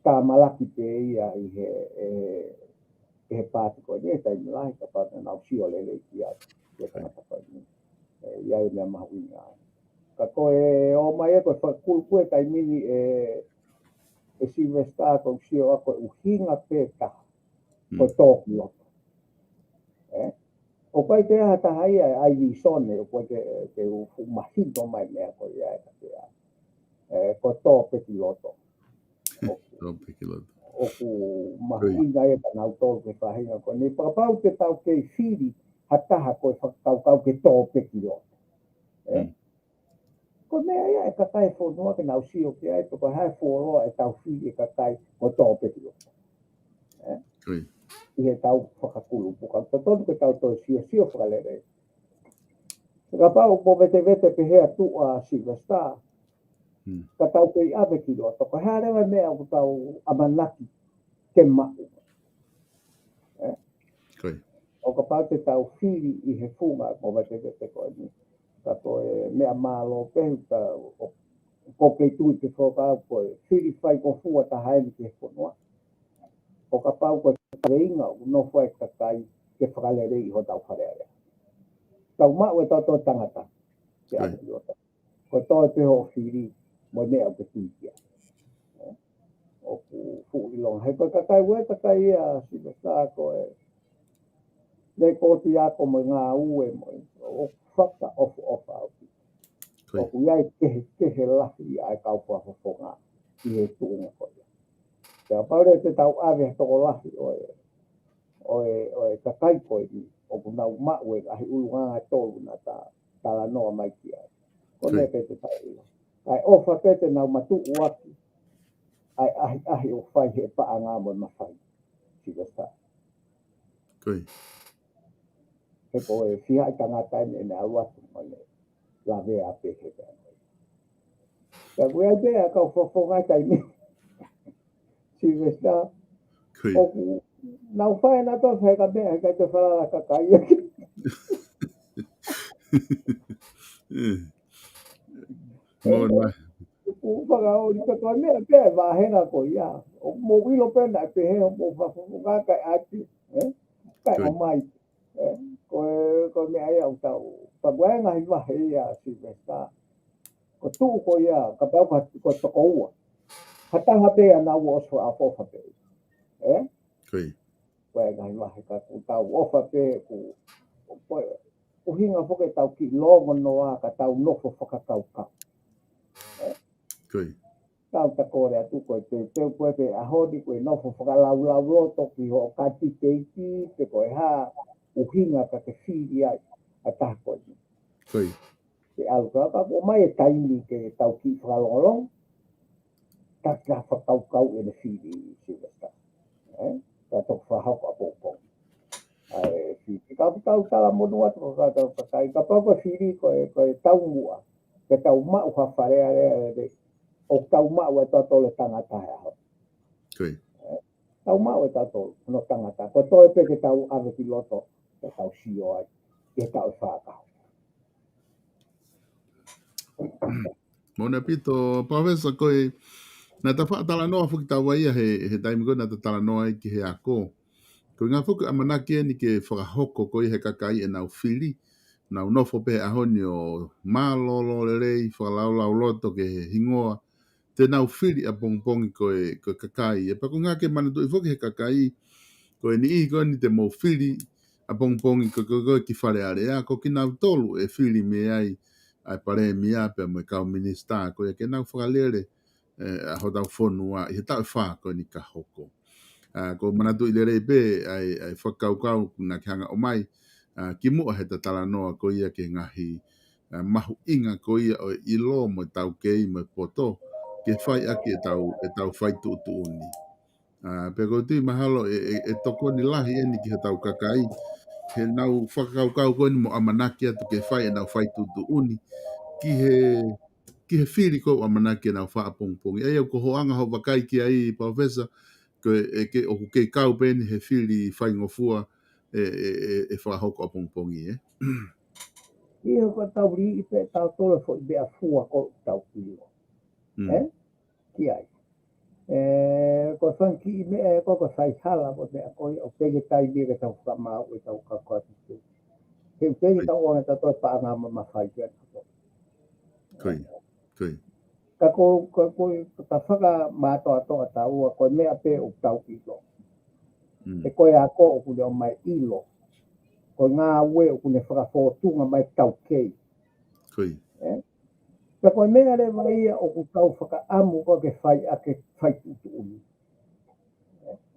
tāmalaki pē ia ʻi he, ʻe, ʻi he paati ko eni, ʻe taimi lahi kapau naʻa nau sio lelei ki ai, ki he tangata ko eni. ʻE, ʻi ai meʻa mahuʻinga ai. Ka ko e ō mai ē ko e fakakulupu he taimi ni ʻe, ʻe Silivesitā ʻoku ou sio ʻa ko e ʻuhinga pē taha. Ko e tō ki loto. ʻE? ʻOku ʻikai ke ʻi ai ha taha ia ʻe ʻai vīsone, ʻoku ʻikai ke, ke u fuʻu mahino mai meʻa ko ia ʻe ka ke ʻai. ʻE, ko e tō pē ki loto. ʻOku, Tō pē ki loto. ʻOku mahuʻinga ia ka nau tō ke faʻahinga ko eni. Pea kapau te tau kei fili ha taha ko e fakakaukau ke tō pē ki loto. ʻE? Ko e meʻa ia ʻe kakai fonua ke nau sio ki ai, pe ko e hā e fuoloa ʻetau fili ʻe kakai ko e tō pē ki loto. ʻE? ʻI heʻetau fakakulupu, ka totonu ke tau toe sio, sio fakalelei. Kapau ʻoku vetevete pehē atu ʻa Silivesitā, ka tau kei ʻave ki loto, ko e hā leva e meʻa ʻoku tau ʻamanaki ke maʻu. ʻE? ʻO kapau te tau fili ʻi he funga mo vetevete ko eni. Ka ko e meʻa mālō pē ʻoku ta, ʻo, ʻoku kei tui pē foki au ko e fili faingofua taha eni ki he fonua. ʻO kapau ko e feinga ʻoku nofo ai e kakai ke fakaleleiʻi hotau Fale Alea. Tau maʻu e tau tō tangata. Ke ʻave ki loto. Ko e tō pē hoʻo fili mo e meʻa ʻoku ke tui ki ai. ʻOku fuʻu ʻilonga. He ko e kakai ue, kakai ia Silivesitā ko e. Nei ko oti ako mo e ngāue mo e. ʻOku fakaʻofoʻofa ʻaupito. ʻOku ʻi ai e kehekehe lahi ʻa e kau fakafofonga ʻi he tuʻunga ko ia. Pea kapau leva te tau ʻave ha tokolahi ʻo e, ʻo e, ʻo e kakai ko eni, ʻoku nau maʻu e ngaahi ʻulungaanga ʻe tolu naʻa ta talanoa mai ki ai. Ko e meʻa pē te tau ʻilo. Kae ʻofa pē te nau matuʻuaki ʻa e ʻahiʻahi ʻoku fai he paʻanga mo e mafai. Silivesitā. He ko e fiha ʻi tangata ʻene, ʻene ʻalu atu mo ʻene lavea pē he pē. Ka ʻoku ʻi ai pē ʻa e kau fakafofonga ʻi he taimi. Silivesitā. ʻOku nau fai nautolu he ka meʻa, he ka te falala kakai. Mo na. ʻOku fakaoli pē ko e meʻa pē ʻa e vāhenga ko ia. ʻOku mou ʻilo pē naʻe pehē hoʻomou fakafofonga kae ʻai pē, ē? Kae ʻomai. Ē? Ko e, ko e meʻa ia ʻoku tau. Pea ko e ngaahi vahe ia Sylvester. Ko e tuʻu ko ia, kapau ko, ko e toko ua. Ha taha pē ʻa naua ʻosi fakaʻofoʻofa pē. Ē? Ko e ngaahi vahe ka ʻoku tau ʻofa pē, ʻoku, ko e ʻuhinga foki ʻetau kiʻi longonoa ka tau nofo fakakaukau. Tau ta kole atu ko e teuteu ko e pē ʻaho ni ko e nofo fakalaulauloto ki hoʻo kati teiti pe ko e hā ʻuhinga ka ke fili ai ʻa e taha ko eni. Ke ʻalu ka, ka ʻomai e taimi ke tau kiʻi fakalongolongo. Taki ha fakakaukau ʻene fili Sylvester. Ē? Ka toki fakahoko ʻapongipongi. ʻA e fili. Ka ʻoku tau talamonū atu ka tau kakai. Kapau ko e fili ko e, ko e taumuʻa. Ke tau maʻu ha Fale Alea lelei. ʻOku tau maʻu ʻe tautolu e tangata he ʻaho. Ē? Tau maʻu ʻe tautolu hono tangata. Ko e toe pē ke tau ʻave ki loto. Ke tau sio ai. Ke tau fakahoko. Mālō ʻaupito, Palōfesa, ko e, naʻa ta faʻa talanoa foki taua ia he, he taimi ko ē naʻa ta talanoa ai ki he ako. Ko e ʻuhinga foki ʻamanaki eni ke fakahoko ko ia he kakai ʻenau fili, nau nofo pē he ʻaho ni ʻo mālōlō lelei, fakalaulauloto ki he hingoa, te nau fili ʻapongipongi ko e, ko e kakai. ʻE pea ko e ʻuhinga ke manatuʻi foki he kakai, ko e niʻihi ko eni te mou fili ʻapongipongi ko, ko, ko e ki Fale Alea, ko kinautolu ʻe fili mei ai ʻa e palēmia pea mo e kau minisitā, ko ia ke nau fakalele, ē, ʻa hotau fonua, ʻi he taʻu ʻe fā ko eni ka hoko. ʻA, ʻoku ou manatuʻi lelei pē, ʻa e, ʻa e fakakaukau naʻa ke hanga ʻomai, ʻa, kimuʻa he ta talanoa ko ia ki he ngaahi, ʻa, mahuʻinga ko ia ʻo e ʻilo mo e taukei mo e poto, ke fai ʻaki ʻetau, ʻetau fai tuʻutuʻuni. ʻA, pea ʻoku ou tui mahalo ʻe, ʻe, ʻe tokoni lahi eni ki hotau kakai, he nau fakakaukau ko eni mo ʻamanaki atu ke fai ʻenau fai tuʻutuʻuni, ki he, ki he fili ko ʻoku ʻamanaki ke nau fai ʻapongipongi. ʻA ia ko hoʻo anga hoʻo vakai ki ai, Palōfesa, ko e, ʻe ke, ʻoku ke kau pē eni he fili faingofua ʻe, ʻe, ʻe, ʻe fakahoko ʻapongipongi, ē? ʻIo, ko e tau lī ʻi pē tautolu foʻi meʻa fua ko ʻetau ʻilo. Ē? Ki ai. Ē, ko e fanga kiʻi meʻa ē ko, ko e faihala ko e meʻa ko ia ʻoku teʻeki taimi ke tau fakamāuʻi ʻetau kakoa tutu. He ʻoku teʻeki tau ʻoange tautolu e paʻanga mamafa ia. Ka ko, ka ko, ka fakamātoatoa taua ko e meʻa pē ʻoku tau ʻilo. ʻE ko e ako ʻoku ne ʻomai ʻilo. Ko e ngāue ʻoku ne fakafōtunga mai taukei. Ē? Ka ko e meʻa leva ia ʻoku tau fakaʻamu ko ke fai ʻaki e fai tuʻutuʻuni.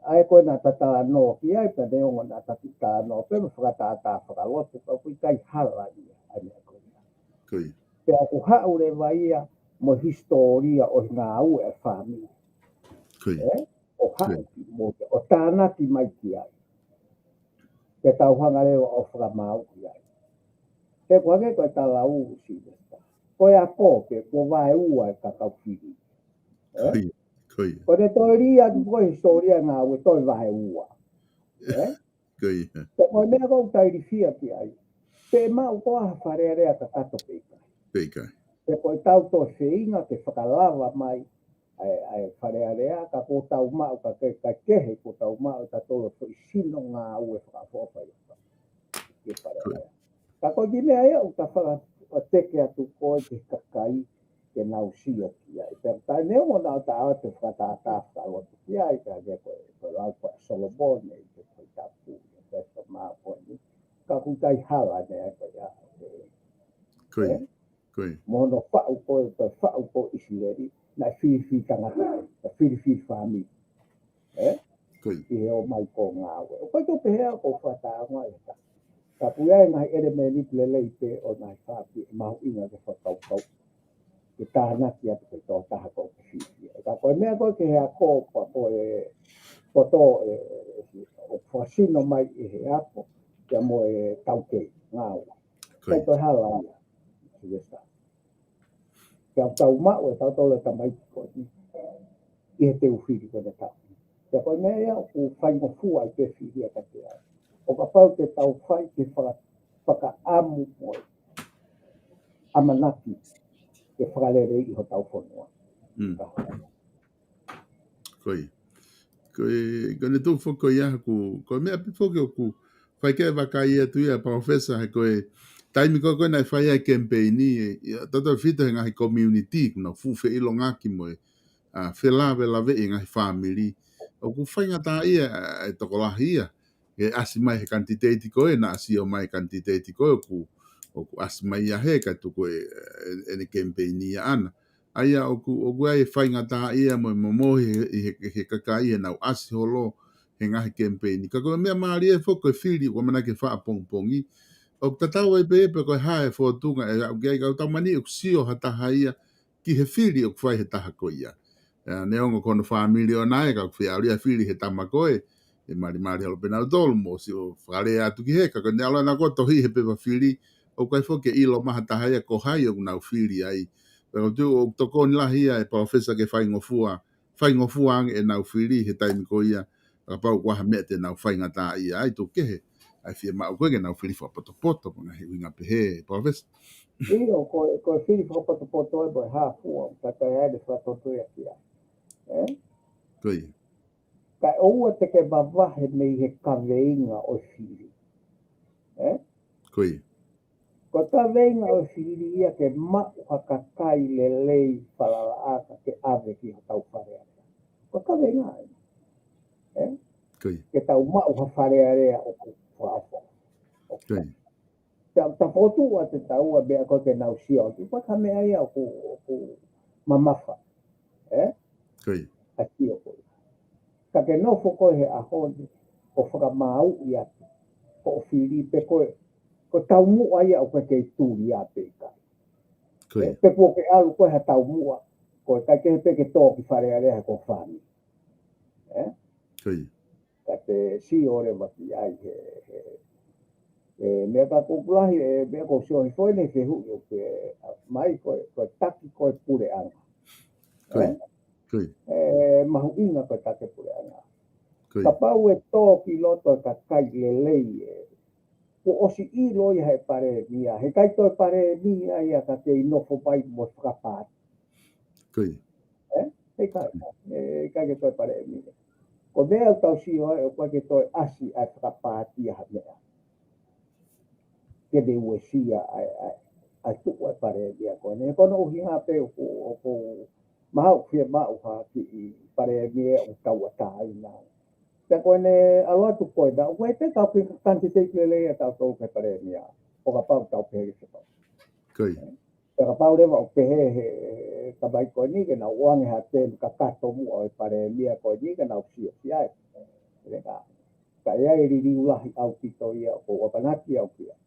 ʻA ē ko ē naʻa ta talanoa ki ai, pea neongo naʻa ta kiʻi talanoa pē mo fakatātā fakalotu, ka ʻoku ʻikai hala ia, ʻa e meʻa ko ia. Pea ʻoku haʻu leva ia mo e hisitōlia ʻo e ngāue ʻa e fāmili. Ē? ʻO haʻu ki mo ia, ʻo tānaki mai ki ai. Ke tau hanga leva ʻo fakamāuʻi ai. He ko e hangē ko e tala ʻa Sylvester. Ko e ako pē, ko e vaeua e kakau fili. Ē? Ko e ne toe lī atu ko e hisitōlia ngāue toe vaeua. Ē? Ko e meʻa ʻoku ou tailifia ki ai. Pe maʻu koā ha Fale Alea kakato pe ʻikai. Pe ko e tau toe feinga ke fakalava mai ʻa e, ʻa e Fale Alea, ka ko ʻetau maʻu ka ke, ka kehe ko ʻetau maʻu ʻe tautolu foʻi sino ngāue fakaʻofoʻofa ia. Ke Fale Alea. Ka ko e kiʻi meʻa ia ʻoku ta faka, ʻo teke atu ko e ki he kakai, ke nau sio ki ai. Pea ka neongo naʻa ta ʻoatu e fakatātā fakalotu ki ai, ka ke ko e, ko e lau ko ē ʻa Solomone, ʻi he Tohi Tapu, ʻi he Testamā ko eni. Ka ʻoku ʻikai hala ne ai ko ia. Ko ia. Mo hono faʻu ko e, ko e faʻu ko ʻIsileli, naʻe filifili tangata, naʻe filifili fāmili. Ē? ʻI he ō mai ko e ngāue. ʻOku ʻikai ke u pehē au ko e fakatātā ʻe taha. Ka ʻoku ʻi ai e ngaahi ʻelemēniti lelei pē ʻo e ngaahi fāmili, mahuʻinga ke fakakaukau. Ke tānaki atu ke tō taha ko e filifili. Ka ko e meʻa ko ē ki he ako, ko e, ko e poto, ē, ʻoku fakasino mai ʻe he ako, ia mo e taukei, ngāue. Ko e hala ia. Sylvester. Pea ʻoku tau maʻu ʻe tautolu e tamaiki ko eni. ʻI he teu fili ko eni tau. Pea ko e meʻa ia ʻoku faingofua ai pē fili ia ka te ai. ʻO kapau te tau fai ke faka, fakaʻamu mo e. ʻamanaki ke fakaleleiʻi hotau fonua. Mm. Ka Ko ia. Ko e, ko e tuʻu foki ko ia ʻoku, ko e meʻa pē foki ʻoku fai ke vakai atu ia, Palōfesa, he ko e taimi ko ē naʻe fai ai e kemipeini, ʻe, ʻi he tautefito he ngaahi community, ʻoku nau fuʻu feʻilongaki mo e, ʻa, felāveʻi e ngaahi fāmili. ʻOku faingataʻaʻia e tokolahi ia ke ʻasi mai he kanititeiti ko ē, naʻa sio mai e kanititeiti ko ē ʻoku, ʻoku ʻasi mai ia he ka tuku e, e, ʻene kemipeini ia ʻana. ʻA ia ʻoku, ʻoku ʻi ai e faingataʻaʻia mo e momohi he, he, he kakai heʻenau ʻasi holo he ngaahi kemipeini. Ka ko e meʻa mālie foki ko e fili ʻoku ʻamanaki ke fai ʻapongipongi. ʻOku tatau ai pē pe ko e hā e fōtunga ʻe aʻu ki ai, ka ʻoku tau manatuʻi ʻoku sio ha taha ia ki he fili ʻoku fai he taha ko ia. ʻA, neongo ko hono fāmili ʻoʻona ē, ka ʻoku fie ʻalu ia ʻo fili he tama ko ē, ʻe malimali holo pē nautolu mo sio fakalea atu ki he, ka ko ʻene ʻalu ʻana ʻo tohi he pepa fili, ʻoku ʻikai foki ke ʻilo mai ha taha ia ko hai ʻoku nau fili ai. Pea ʻoku ou tui ʻoku tokoni lahi ia e Palōfesa ke faingofua, faingofua ange ʻenau fili he taimi ko ia, kapau ʻoku ʻi ai ha meʻa te nau faingataʻaʻia ai, tuku kehe ʻa e fiemaʻu ko ē ke nau fili fakapotopoto, mo e ngaahi ʻuhinga pehē, Palōfesa. ʻIo, ko e, ko e fili fakapotopoto ē, mo e hā fua, ka ʻoku ʻi ai ʻene fakatonuhiaʻaki ia. Ē? Ko ia. Kae ʻoua te ke mavahe mei he kaveinga ʻo e fili. Ē? Ko ia. Ko e kaveinga ʻo e fili ia ke maʻu ha kakai lelei falalaʻanga ke ʻave ki hotau Fale Alea. Ko e kaveinga ia. Ē? Ko ia. Ke tau maʻu ha Fale Alea ʻoku fakaʻofoʻofa. Ko ia. Pea ta fotu ʻa e taua meʻa ko ē ke nau sio atu. Ko e ka meʻa ia ʻoku, ʻoku mamafa. Ē? Ko ia. ʻA e sio ko ia. Ka ke nofo ko ē he ʻaho ni, ʻo fakamāuʻi atu. Ko e fili pe ko e, ko e taumuʻa ia ʻoku kei tuli ʻa pē kai. Ko ia. Ē, pe kuo ke ʻalu ko ē ha taumuʻa, ko e ʻikai ke pē ke tō ki Fale Alea he ko e fāmili. Ē? Ko ia. Ka te sio leva ki ai he, he, he meʻa ka ʻoku lahi, e meʻa ʻoku sio hifo ʻene fehuʻi ʻoku ke, ʻa, mai ko e, ko e taki ko e puleʻanga. Ko ia. Ē? Ko ia. E mahuʻinga ko e taki puleʻanga. Ko ia. Kapau ʻe tō ki loto e kakai lelei ē, kuo ʻosi ʻilo ia he palēmia, he ʻikai toe palēmia ia ka kei nofo mai mo fakapaati. Ko ia. Ē? He ʻikai, ē, ʻikai ke toe palēmia. Ko e meʻa ʻoku tau sio ai, ʻoku ʻikai ke toe ʻasi ʻa e fakapaati ʻa ha meʻa ke ne uesia ʻa e, ʻa e, ʻa e tuʻu ʻa e palēmia ko eni. Ko hono ʻuhinga pē ʻoku, ʻoku mahalo ʻoku fiemaʻu ha kiʻi palēmia ʻoku tauʻatāina. Pea ko ʻene ʻalu atu ko ē, naʻa ʻoku ʻi ai pē kau kiʻi kanititeiti lelei ʻa tautolu ki he palēmia. ʻO kapau tau pehē ke se pau. Ko ia. Pea kapau leva ʻoku pehē he, he tamai ko eni ke nau ʻoange ha tēmi kakato muʻa ʻo e palēmia ko eni ke nau sio ki ai. Leka. Ka ʻi ai e liliu lahi ʻaupito ia ʻoku ou ʻamanaki au ki ai.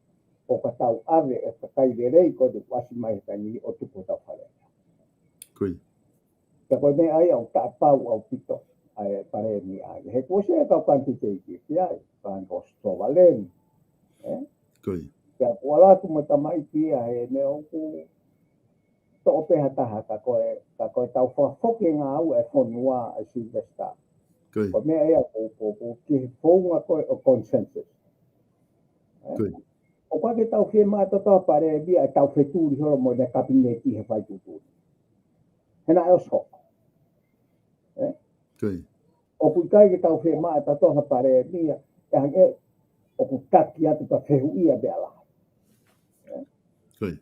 ʻOka tau ʻave e kakai lelei ko eni ʻoku ʻasi mai he taimi ni ʻo tuku hotau Fale Alea. Ko ia. Pea ko e meʻa ia ʻoku taʻepau ʻaupito ʻa e palēmia ia. He kuo ʻosi ʻi ai e kau kanititeiti ki ai, fanga ko Sitovaleni. Ē? Ko ia. Pea kuo ʻalu atu mo e tamaiki ia he meʻa ʻoku toʻo pē ha taha ka ko e, ka ko e tau fakafoki e ngāue ʻa e fonua ʻa Sylvester. Ko ia. Ko e meʻa ia ʻoku, ʻoku, ʻoku ki he founga ko ē ʻo consensus. Ē? Ko ia. ʻOku ʻikai ke tau fiemaʻu ʻe tautolu ha palēmia ʻe tau fetuli holo mo ʻene kapineti he fai tuʻutuʻuni. He naʻe ʻosi hoko. Ē? Ko ia. ʻOku ʻikai ke tau fiemaʻu ʻe tautolu ha palēmia, ʻe hangē ʻoku taki atu ka fehuʻia meʻa lahi. Ē? Ko ia.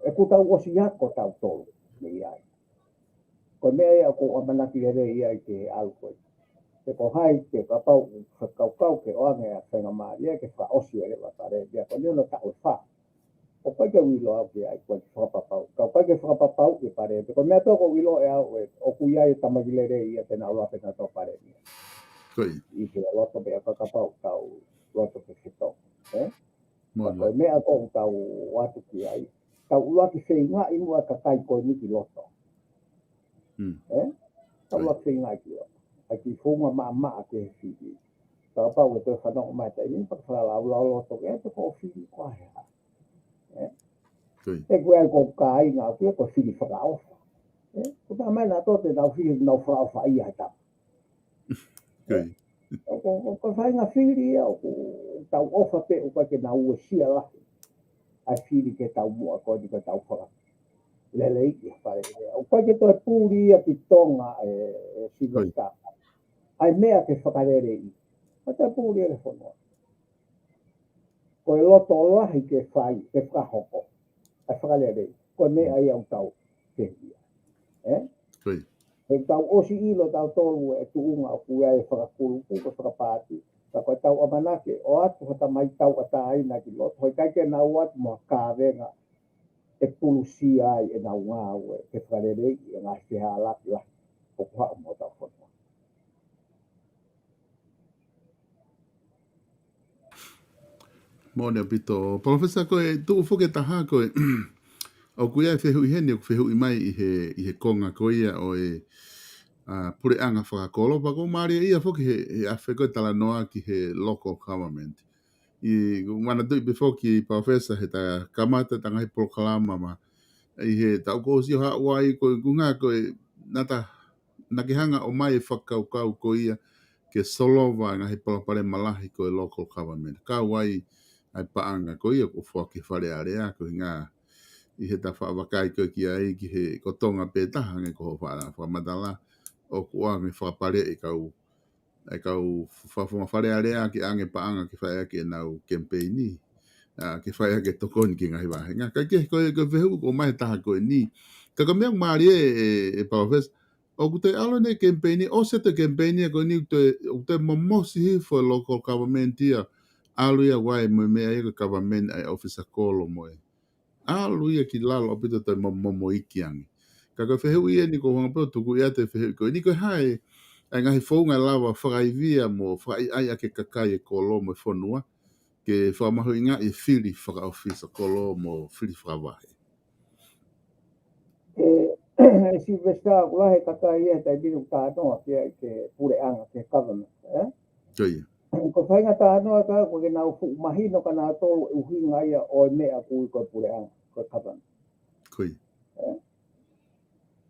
ʻOku tau ʻosi ako tautolu mei ai. Ko e meʻa ia ʻoku ou ʻamanaki lelei ai ke ʻalu ko ē. Pe ko hai ke kapau ʻoku fakakaukau ke ʻoange ʻa e faingamālie ke fakaʻosi ʻa e leva palēmia ko eni hono taʻu ʻe fā. ʻOku ʻikai ke u ʻilo au ki ai, ʻoku ʻikai ke fakapapau. Ka ʻoku ʻikai ke fakapapau ʻe palēmia. Ko e meʻa pē ʻoku ou ʻilo ʻe au ē, ʻoku ʻi ai e tamaiki lelei ia te nau ʻalu ʻo pehē naʻa tau palēmia. Ko ia. ʻI he loto meʻa ka kapau tau loto ke fetō. Ē? Mo Ka ko e meʻa ko ʻoku tau ʻoatu ki ai. Tau ʻuluaki feingaʻi muʻa e kakai ko eni ki loto. Mm. Ē? Tau Ko ia. ʻuluaki feingaʻi ki loto. ʻAi ki he founga maʻamaʻa ki he fili. Kapau ʻe toe fanongo mai taimi ni, pea ke fakalaulau loto ke, ē, pe ko e fili ko e hā. Ē? Ko ia. He ko e ʻai ko e kāinga ʻoku ʻi ai ko e fili fakaʻofa. Ē? Ko e taha mai naʻa tō te nau fili, nau fakaʻofa ia he tama. Ko ia. ʻOku, ʻoku, ko e faʻahinga fili ia, ʻoku tau ʻofa pē, ʻoku ʻikai ke nau uesia lahi. ʻa e fili ke tau muʻa ko eni ko tau faka lelei ki he Fale Alea. ʻOku ʻikai ke toe puli ia ki Tonga ē, ē Silivesitā. ʻA e meʻa ke fakalelei. ʻOku ʻikai toe puli ia ki he fonua. Ko e loto lahi ke fai, ke fakahoko ʻa e fakalelei. Ko e meʻa ia ʻoku tau ke ia. Ē? He tau ʻosi ʻilo tautolu e tuʻunga ʻoku ʻi ai e fakakulupu, ko e fakapaati. Ka ko e tau ʻamanaki, ʻoatu ha tamai tauʻatāina ki loto. He ʻikai ke nau ō atu mo ha kavenga ʻe pulusia ai ʻenau ngāue, ke fakaleleiʻi e ngaahi fehālaaki lahi ʻoku haʻu mo hotau fonua. Moʻoni ʻaupito. Palōfesa, ko e tuʻu foki ʻe taha ko e, ʻoku ʻi ai e fehuʻi heni, ʻoku fehuʻi mai ʻi he, ʻi he konga ko ia ʻo e, ʻa, puleʻanga fakakolo, pea ʻoku mālie ia foki he, he afe ko e talanoa ki he local government. ʻI, ʻoku ou manatuʻi pē foki, Palōfesa, he ta kamata ʻeta ngaahi polokalama ma, ʻi he taʻu kuo ʻosi ʻo haʻu ai, ko e, ko e ngaahi, ko e, naʻa ta, naʻa ke hanga ʻo ʻomai e fakakaukau ko ia ke solova e ngaahi palopalema lahi ko e local government. Kau ai ʻa e paʻanga ko ia ʻoku foaki ki he Fale Alea, ko e ʻuhinga ʻi heʻeta faʻa vakai ko ē ki ai ki he ko Tonga pē taha ange ko hoʻo faʻa fakamatala, ʻoku ʻoange fakapaleʻi e kau ʻa e kau fakafofonga Fale Alea ke ʻoange paʻanga ke fai ʻaki ʻenau kemipeini, ʻa, ke fai ʻaki e tokoni ki he ngaahi vāhenga. Ka ʻi he, ko e, ko e fehuʻi ʻoku ʻomai he taha ko eni. Ka ko e meʻa ʻoku mālie ē, ē, ē Palōfesa, ʻoku toe ʻalu eni e kemipeini, ʻosi atu e kemipeini ko eni ʻoku toe, ʻoku toe momosi hifo e local government ia, ʻalu ia ʻo ʻai mo e meʻa ia ko e government ʻa e ʻōfisa kolo mo e ʻalu ia ki lalo ʻaupito, toe mo, momoʻi ange. Ka ko e fehuʻi eni ʻoku ou hanga pē ʻo tuku atu e fehuʻi ko eni, ko e hā e ngaahi founga ʻe lava fakaivia mo fakaʻaiʻai ʻaki e kakai e kolo mo e fonua ke fakamahuʻingaʻi e fili fakaʻōfisa kolo mo fili fakavahe. ʻE, ʻe Silivesitā, ʻoku lahi e kakai ia he taimi ni ʻoku talanoa ki ai ki he puleʻanga, ki he government, ē? Ko ia. Ko e faʻahinga talanoa ka ʻoku ʻikai ke nau fuʻu mahino kia nautolu e ʻuhinga ia ʻo e meʻa ʻoku ui ko e puleʻanga, ko e government. Ko ia. Ē?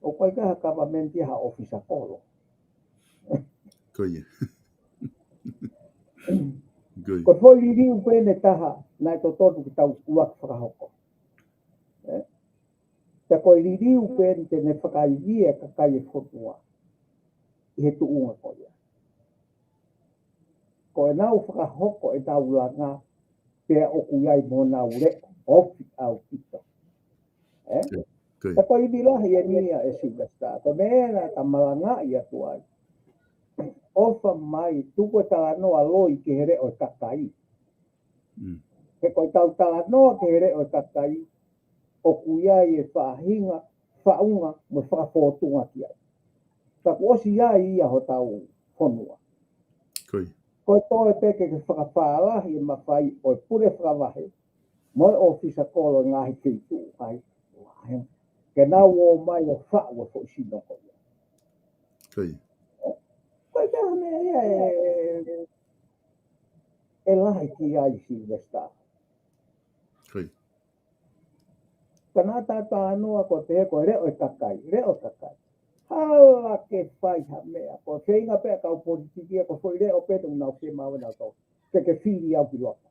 ʻOku ʻikai ko ha government ia ha ʻōfisa kolo. Ko ia. Ko ia. Ko e foʻi liliu pē eni ʻe taha naʻe totonu ke tau ʻuluaki fakahoko. Ē? Pea ko e liliu pē eni te ne fakaivia e kakai e fonua ʻi he tuʻunga ko ia. Ko ʻenau fakahoko ʻenau langa, pea ʻoku ʻi ai mo ʻenau leʻo ofi ʻaupito. Ē? Ko ia. Ko ia. Pea ko e ivi lahi eni ia ʻe Silivesitā, ko e meʻa naʻa ta malangaʻi atu ai. ʻOfa mai, tuku e talanoa loi ki he leʻo e kakai. Mm. He ko e tau talanoa ki he leʻo e kakai, ʻoku ʻi ai e faʻahinga, faʻunga, mo e fakafōtunga ki ai. Ka kuo ʻosi ʻi ai ia hotau fonua. Ko ia. Ko e toe pē ke, ke fakafālahi e mafai ʻo e pule fakavahe mo e ʻōfisa kolo e ngaahi feituʻu ai. Ke nau ō mai ʻo faʻu e foʻi sino ko ia. Ko ia. Ko e taha meʻa ia ʻe, ʻe lahi ki ai Silivesitā. Ko ia. Ka naʻa ta talanoa ko e pehē ko e leʻo e kakai, leʻo e kakai. Hala ke fai ha meʻa, ko e feinga pē ʻa e kau politiki ia, ko e foʻi leʻo pē ʻoku nau fiemaʻu ʻe nautolu. Ke ke fili au ki loto.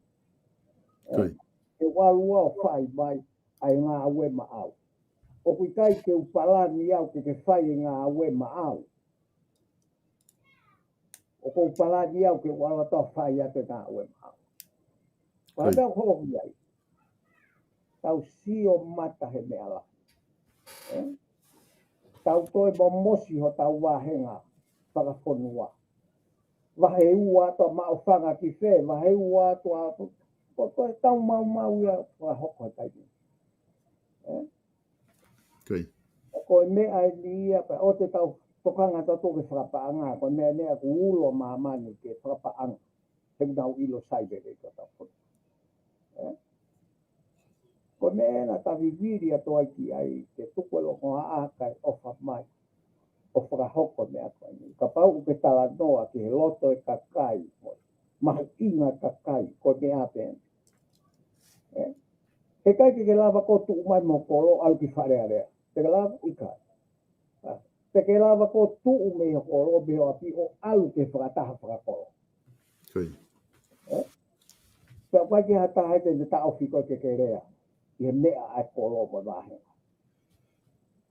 Ko ia. Ke u ʻalu au ʻo fai mai ʻa e ngāue maʻau. ʻOku ʻikai ke u palani au ke ke fai e ngāue maʻau. ʻOku ou palani au ke u ʻalu atu ʻo fai atu e ngāue maʻau. Ko ia. Pea tau hoko ai. Tau sio mata he meʻa lahi. Ē? Tau toe momosi hotau vāhenga fakafonua. Vahe ua atu ʻa Maʻufanga ki fē, vahe ua atu ʻa, ko, ko e tau maumau ia fakahoko he taimi. Ē? Ko ia. Ko e meʻa eni ia, pea ʻoua te tau tokanga tautolu ki he fakapaʻanga, ko e meʻa eni ia ʻoku ulo māmani ki he fakapaʻanga. He ʻoku nau ʻilo sai lelei ko hotau fonua. Ē? Ko e meʻa naʻa ta vivili atu ai ki ai, ke tuku e longoaʻa kae ʻofa mai ʻo fakahoko e meʻa ko eni. Kapau ʻoku ke talanoa ki he loto e kakai, mahuʻinga e kakai, ko e meʻa pē eni. Ē? He ʻikai ke ke lava koe ʻo tuʻu mai mo e kolo ʻo ʻalu ki Fale Alea. Te ke lava? ʻIkai. ʻA, te ke lava koe ʻo tuʻu mei ho kolo, mei ho ʻapi ʻo ʻalu ki he fakataha fakakolo. Ko ia. Ē? Pea ʻoku ʻikai ke ha taha ia te ne taʻofi koe ke ke lea. ʻi he meʻa ʻa e kolo mo e vāhenga.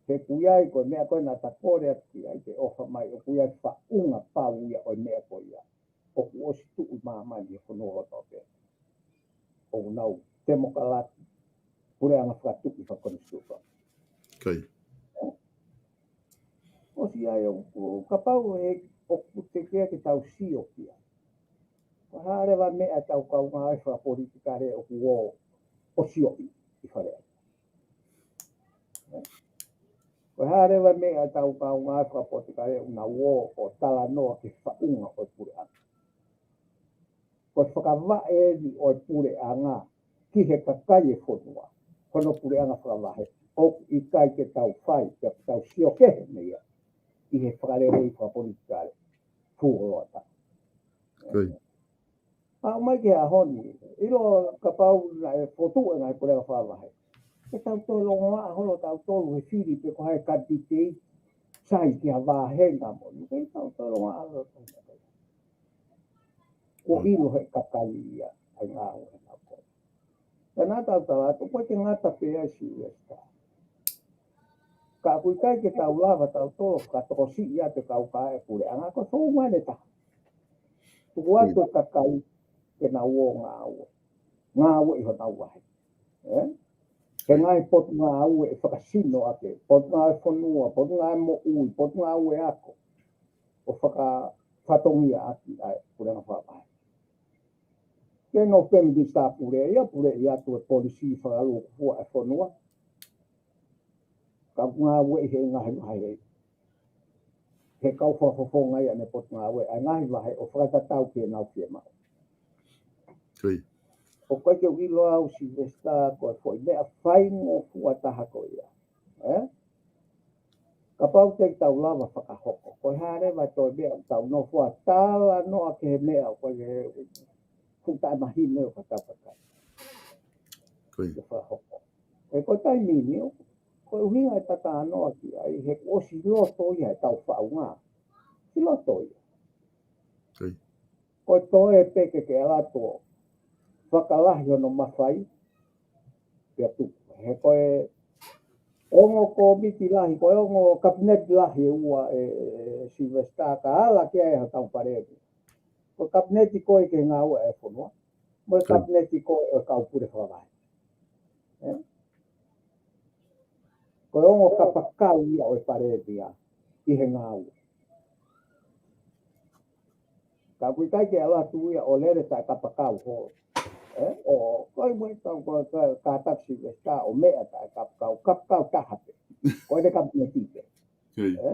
He ʻoku ʻi ai ko e meʻa ko ē naʻa ta kole atu ki ai ke ʻofa mai, ʻoku ʻi ai faʻunga pau ia ʻo e meʻa ko ia. ʻOku ʻosi tuʻu ʻi māmani he fonua kotoa pē. ʻOku nau temokalati, puleʻanga fakatuʻi fakakonisitūtone. Kai. ʻOsi ai ʻoku, kapau he ʻoku teʻeki ke tau sio ki ai. Ko e hā leva meʻa ʻa e tau kaungā ʻi fakapolitikale ʻoku ō ʻo sioʻi ʻi Fale Alea. Ko e hā leva meʻa ʻa e tau kaungā ʻi fakapolitikale ʻoku nau ō ʻo talanoa ki he faʻunga ʻo e puleʻanga. Ko e fakavaʻe eni ʻo e puleʻanga ki he kakai e fonua. Ko hono puleʻanga fakavahe. ʻOku ʻikai ke tau fai, ke tau sio kehe mei ai. ʻI he fakalelei fakapolitikale. Fuoloa ta. Kai. ʻA mai ki he ʻaho ni, ʻilo kapau naʻe fotu e ngaahi puleʻanga fakavahe. Ke tau toe longoaʻa holo tautolu he fili pe ko hai kanititeiti sai ki ha vāhenga mo. Ke tau toe longoaʻa holo. Ko ʻilo he kakai ia, ʻa e ngāue he nau ko. Ka naʻa tau tala atu, ko e te ngata pē ai Silivesitā. Ka ʻoku ʻikai ke tau lava tautolu, ka tokosiʻi atu e kau kae puleʻanga, ko e founga ʻe taha. Tuku atu e kakai ke nau ō ngāue. Ngāue ʻi honau vahe. ʻE? He ngaahi potungāue ʻe fakasino ake. Potungāue fonua, potungāue moʻui, potungāue ako. ʻO fakafatongia ʻaki ʻa e puleʻanga fakavahe. Ke nofo pē minisitā pule ia, puleʻi atu e polisi fakalūkufua e fonua. Ka ngāueʻi he ngaahi vahe. He kau fakafofonga ia ʻene potungāue, ʻa e ngaahi vahe ʻo fakatatau ki heʻenau fiemaʻu. Kai. ʻOku ʻikai ke u ʻilo au Silivesitā ko e foʻi meʻa faingofua taha ko ia. ʻE? Kapau te tau lava fakahoko. Ko e hā leva toe meʻa ʻoku tau nofo ʻo talanoa ki he meʻa ʻoku ʻikai ke futa e mahino ʻo ka tau kakai. Kai. Ke fakahoko. ʻE ko e taimi ni ʻoku, ko e ʻuhinga ʻe ta talanoa ki ai, he kuo ʻosi loto ia e tau faʻunga. ʻOsi loto ia. Kai. Ko e toe pē ke ke ʻalu atu ʻo fakalahi hono mafai, pea tuku. He ko e ongo kōmiti lahi, ko e ongo kapineti lahi ʻe ua ʻe, ʻe, ʻe Silivesitā ka ala ki ai ha tau palēmia. Ko e kapineti ko ē ki he ngāue ʻa e fonua. Mo e Kai. Kapineti ko ē ʻo e kau pule fakavahe. ʻE? Ko e ongo kapakau ia ʻo e palēmia ʻi he ngāue. Ka ʻoku ʻikai ke ʻalu atu ia ʻo lele taʻe kapakau holo. ʻE? ʻO, ko e mo e tau, ko e, ka, ka taksi vesta ʻo meʻa taʻe kapakau, kapakau taha pē. Ko e kapineti pē. Kai. ʻE?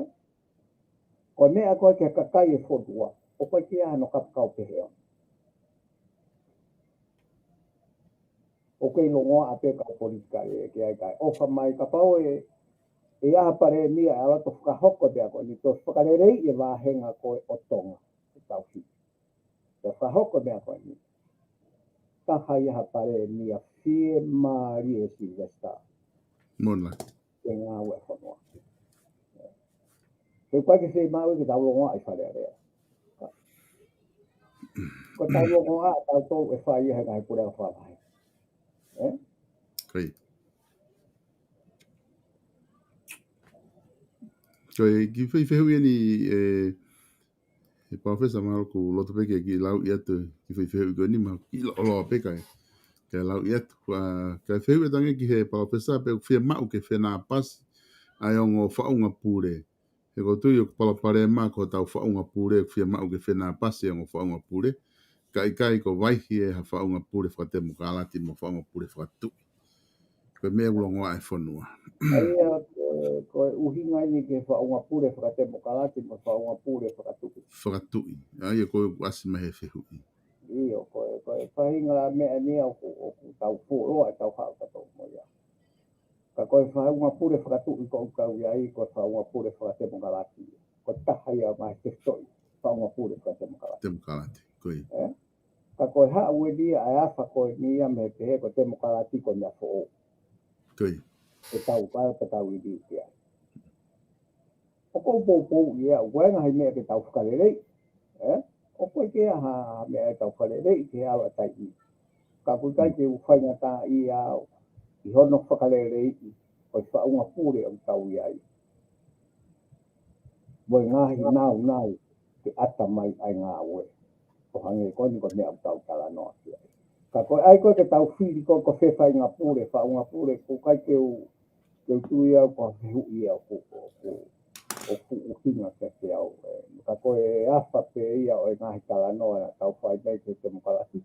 Ko e meʻa ko ē ki he kakai e fonua, ʻoku ʻikai ke ʻi ai hano kapakau pehē ʻo. ʻOku kei longoaʻa pē kau politikale ʻe ʻikai ke ʻofa mai kapau ʻe, ʻe ʻi ai ha palēmia ʻe ʻalu atu ʻo fakahoko e meʻa ko eni, toe fakaleleiʻi e vāhenga ko ē ʻo Tonga, ʻo tau fili. Pea fakahoko e meʻa ko eni. Taha ia ha palēmia fiemālie Silivesitā. Mona. Ke ngāue fonua. He ʻoku ʻikai ke fiemaʻu ke tau longoaʻa ʻi Fale Alea. Ko e tau longoaʻa tautolu ʻe fai ia he ngaahi puleʻanga fakavahe. ʻE? Kai. Kai, kiʻi foʻi fehuʻi eni, ʻe, ʻe Palōfesa, mahalo ʻoku loto pē ke kiʻi lauʻi atu e kiʻi foʻi fehuʻi ko eni, mahalo kiʻi loloa pē kai. Kae lauʻi atu, ʻa, kae fehuʻi atu ange ki he Palōfesa pe ʻoku fiemaʻu ke fenāpasi ʻa e ongo faʻunga pule. He ʻoku ou tui ʻoku palopalema ko e tau faʻunga pule, ʻoku fiemaʻu ke fenāpasi e ongo faʻunga pule. Ka ʻikai ko e vaihi ʻe ha faʻunga pule fakatemokalati mo faʻunga pule fakatuʻi. Ko e meʻa ʻoku longoaʻa e fonua. ʻA ia, ko e, ko e ʻuhinga eni ki he faʻunga pule fakatemokalati mo faʻunga pule fakatuʻi. Fakatuʻi. ʻA ia ko e ʻoku ʻasi mai he fehuʻi. ʻIo, ko e, ko e faʻahinga meʻa eni ʻoku, ʻoku tau fuoloa e tau haʻu tautolu mo ia. Ka ko e faʻunga pule fakatuʻi ʻoku ou kau ai, ko e faʻunga pule fakatemokalati. Ko e taha ia mei he tefitoʻi faʻunga pule fakatemokalati. Temokalati, ko ia. ʻE? Ka ko e haʻu eni ia ʻa e afa ko eni ia mei he pehē ko e temokalati ko e meʻa foʻou. Ko ia. ʻE tau ka, ka tau ʻi ai. ʻOku ou poupou ia, ʻoku ʻi ai e ngaahi meʻa ke tau fakaleleiʻi. ʻE? ʻOku ʻikai ke ʻi ai ha meʻa ʻe tau fakaleleiʻi ke ala tai i. Ka ʻoku ʻikai ke u faingataʻaʻia au. ʻi hono fakaleleiʻi ʻo e faʻunga pule ʻoku tau ʻi ai. Mo e ngaahi naunau ke ʻata mai ai ngāue. ʻO hangē ko eni ko e meʻa ʻoku tau talanoa ki ai. Ka ko e ʻai ko ē ke tau fili ko e ko fē faʻunga pule, faʻunga pule, ʻoku ʻikai ke u, ke u tui au ko e fehuʻi ia ʻoku, ʻoku, ʻoku ʻuhinga kiate au. ʻE, ka ko e afa pē ia ʻo e ngaahi talanoa naʻa tau fai mai ki he temokalati.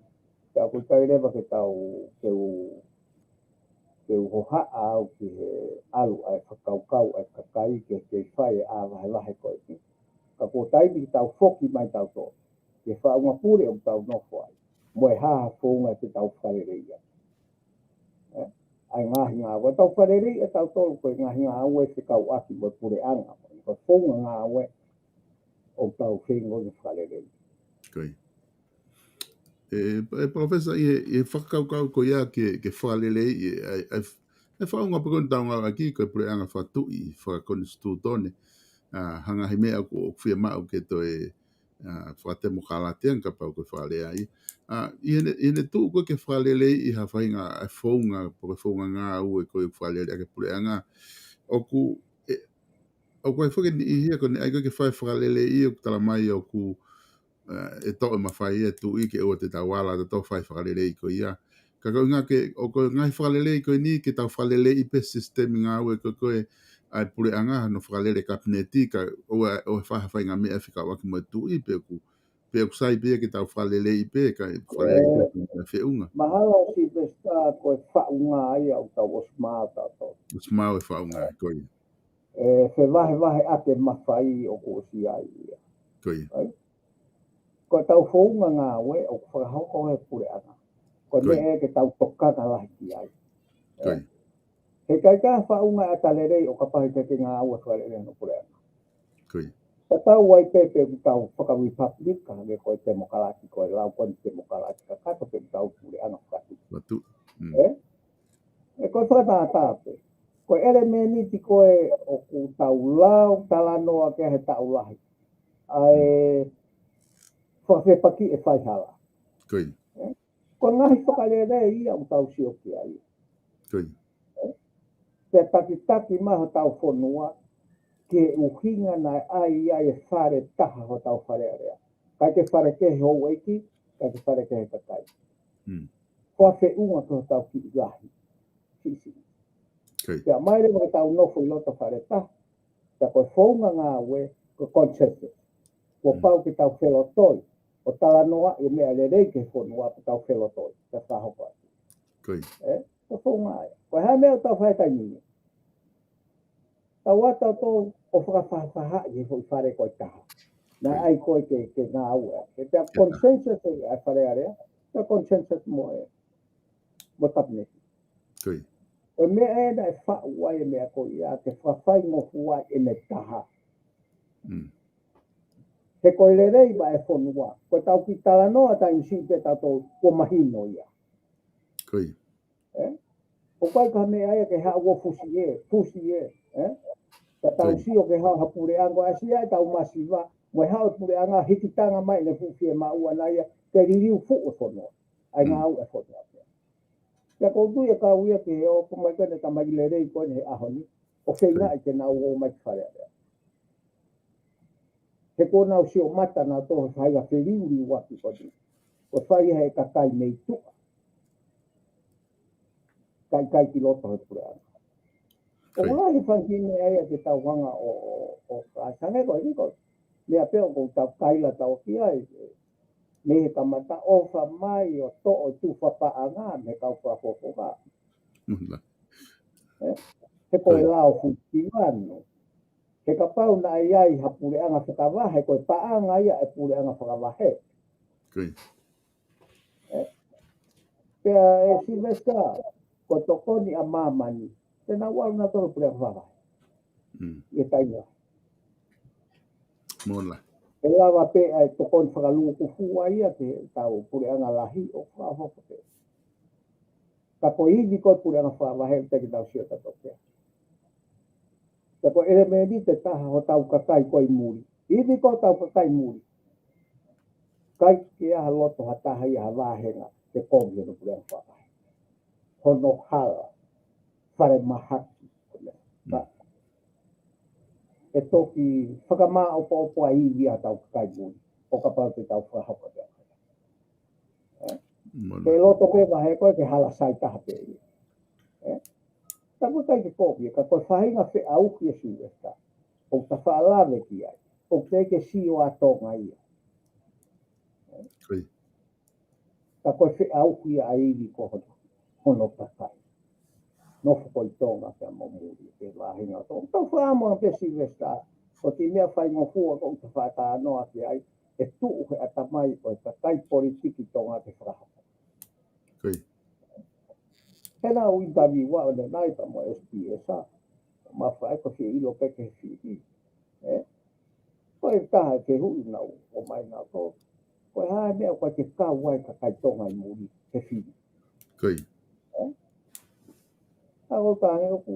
Pea ʻoku ʻikai leva ke tau, ke u, ke u hohaʻa au ki he ʻalu ʻa e fakakaukau ʻa e kakai ke, ke fai ʻa e vahevahe ko eni. Ka ko e taimi ke tau foki mai tautolu ki he faʻunga pule ʻoku tau nofo ai. Mo e hā ha founga ke tau fakalelei ai. ʻE, ʻa e ngaahi ngāue. Tau fakalelei ʻe tautolu ko e ngaahi ngāue fekauʻaki mo e puleʻanga. Ko e founga ngāue ʻoku tau feinga ke fakalelei. Ko ia. ʻE, ʻe Professor, ʻi he, ʻi he fakakaukau ko ia ke, ke fakalelei, ʻe, ʻe, ʻe, ʻe faʻunga pē ko eni tau ngāueʻaki ko e puleʻanga fakatuʻi, fakakonisitūtone, ʻa, ha ngaahi meʻa ʻoku, ʻoku fiemaʻu ke toe, ʻa, fakatemokalati ange kapau ko e fakalea ia. ʻA, ʻi heʻene, ʻi heʻene tuʻu ko ē ke fakalelei ʻi ha faʻahinga ʻa e founga, pe ko e founga ngāue ko e fakalelei ʻaki e puleʻanga. ʻOku, ʻe, ʻoku ʻi ai foki e niʻihi ia ko eni ʻai ko ē ke fai fakaleleiʻi ʻoku tala mai ʻoku, ʻe, ʻe toʻo e mafai ʻe he tuʻi ke ʻoua te tau ala ʻo toe fai fakalelei ko ia. Ka ko e ʻuhinga ke, ʻoku ʻi ai e ngaahi fakalelei ko eni ke tau fakaleleiʻi pē sisitemi ngāue ko ē ko ē ʻa e puleʻanga, hono fakalele kapineti, kae ʻoua, ʻoua ʻe fai ha faʻahinga meʻa fekauʻaki mo e tuʻi, pe ʻoku, pe ʻoku sai pē ia ke tau fakaleleiʻi pē, kae fakalele pē ʻa e feʻunga. Mahalo Sylvester ko e faʻunga ia ʻoku tau ʻosi maʻu tautolu. ʻOsi maʻu e faʻunga, ko ia. ʻE, fevahevahe ʻaki e mafai ʻoku ʻosi ʻi ai ia. Ko ia. ʻAi? Ko e tau founga ngāue ʻoku fakahoko he puleʻanga. Ko e Ko ia. meʻa ia ke tau tokanga lahi ki ai. Ko ia. He ʻikai ke faʻunga ʻata lelei ʻo kapau ʻikai ke ngāue fakalelei hono puleʻanga. Ko ia. Ka tau ʻai pē pe ʻoku tau fakaripapulika, hangē ko e temokalati, ko e lau ko eni temokalati, ka kato pe ʻoku tau puleʻanga fakatuʻi. Fakatuʻi. Mm. ʻE? ʻE ko e fakatātā pē. Ko e ʻelemēniti ko ē ʻoku tau lau talanoa ki ai he taʻu lahi. ʻA e Mm. fakafepaki e faihala. Ko ia. ʻE? Ko e ngaahi fakalelei ia ʻoku tau sio ki ai. Ko ia. Pea takitaki mai hotau fonua, ki he ʻuhinga naʻe ʻai ai e fale taha hotau Fale Alea. ʻIkai ke fale kehe houʻeiki, ʻikai ke fale kehe kakai. Mm. Ko e feʻunga ki hotau kiʻi lahi. Siʻisiʻi. Ko ia. Pea mai leva ke tau nofo ʻi loto fale taha. Pea ko e founga ngāue, ko e consensus. Kuo Mm. pau ke tau felotoi. ʻO talanoa e meʻa lelei ki he fonua pea tau felotoi. Pea fakahoko atu. Ko ia. ʻE? Ko e founga ia. Ko e hā e meʻa ʻoku tau fai he taimi ni. Tau ʻatu ʻo fakafaʻafaʻahi he foʻi fale ko e taha. Naʻe Ko ia. ʻai ko ē ke, ke ngāue. He pea Ke taha. consensus ʻa e Fale Alea. Pea consensus mo e, mo e kapineti. Ko ia. Ko e meʻa ē naʻe faʻu ai e meʻa ko ia ke fakafaingofua ʻene taha. Mm. He ko e lelei maʻa e fonua. Ko e tau kiʻi talanoa taimi siʻi pē tautolu kuo mahino ia. Ko ia. ʻE? ʻOku ʻikai ko ha meʻa ia ke haʻu ʻo fusi ē, fusi ē, ʻe? Ka tau Ko ia. sio ke haʻu ha puleʻanga ʻo ʻasi ai ʻetau masiva, mo e haʻu e puleʻanga hikitanga mai ʻene fuʻu fiemaʻu ʻana ia, ke liliu fuʻu e fonua. ʻAi Mm. ngāue e fonua. Pea ʻoku ou tui ʻe kau ia ki he ʻoku ʻomai ko eni e tamaiki lelei ko eni he ʻaho ni, ʻo feinga Ko ia. ai ke nau ō mai ki Fale Alea. He ko ʻenau sio mata naʻa toe fai ha feliuliuaki ko eni. Ko e fai he kakai mei tuʻa. Ka ʻikai ki loto he puleʻanga. ʻOku Ko ia. lahi e fanga kiʻi meʻa ia ke tau hanga ʻo, ʻo, ʻo, ʻa, hangē ko eni ko e meʻa pē ʻoku tau kaila tau ki ai. Mei he kamata ʻofa mai ʻo toʻo e tufa paʻanga, mei he kau fakafofonga. Mula. ʻE? He ko e Ko ia. lao futi vanu. He kapau naʻe ʻi ai ha puleʻanga fakavahe, ko e paʻanga ia e puleʻanga fakavahe. Ko ia. ʻE? Pea ʻe Sylvester, ko e tokoni ʻa māmani. Te nau ʻalu nautolu puleʻanga fakavahe. Mm. ʻI he taimi. Mula. ʻE lava pē ʻa e tokoni fakalūkufua ia ki he tau puleʻanga lahi ʻo fakahoko pē. Ka ko e ivi ko e puleʻanga fakavahe te ke tau sio tautolu pē. Ka ko e ʻelemēniti ʻe taha hotau kakai ko ē ʻi muli. Ivi ko hotau kakai ʻi muli. ʻIkai ke ʻi ai ha loto ha taha ia ha vāhenga ke kovi hono puleʻanga fakavahe. Hono hala. falemahaki. Ka ʻe toki fakamāʻopoʻopo ai ia ʻetau kakai muli ʻo kapau te tau fakahoko ia. Ke loto pē vahe ko e ke hala sai taha pē ia. Ka ko e kai ke kopi, ka ko e faʻahinga feʻauhi ʻa Silivesitā ʻoku ta faʻa lave ki ai, ʻoku teʻeki ke sio ʻa Tonga ia. Ka ko e feʻauhi ʻa e ivi ko hono, hono kakai. Nofo ko ē ʻi Tonga pea mo muli, pē vahenga Tonga. Tau faʻa mo pē Silivesitā, ko e kiʻi meʻa faingofua ʻoku ta faʻa talanoa ki ai, ʻe tuʻu he ʻatamai ʻo e kakai politiki Tonga ke fakahoko. He naʻa ku interview ʻanenai pea mo S P S a, ma fai ko si ilo pē ke si. Ko e taha ke hui nau, ʻomai nau ko. Ko e hā e meʻa ko e ke kau ai kakai Tonga ʻi muli, he fili. Ka ko e taha ʻoku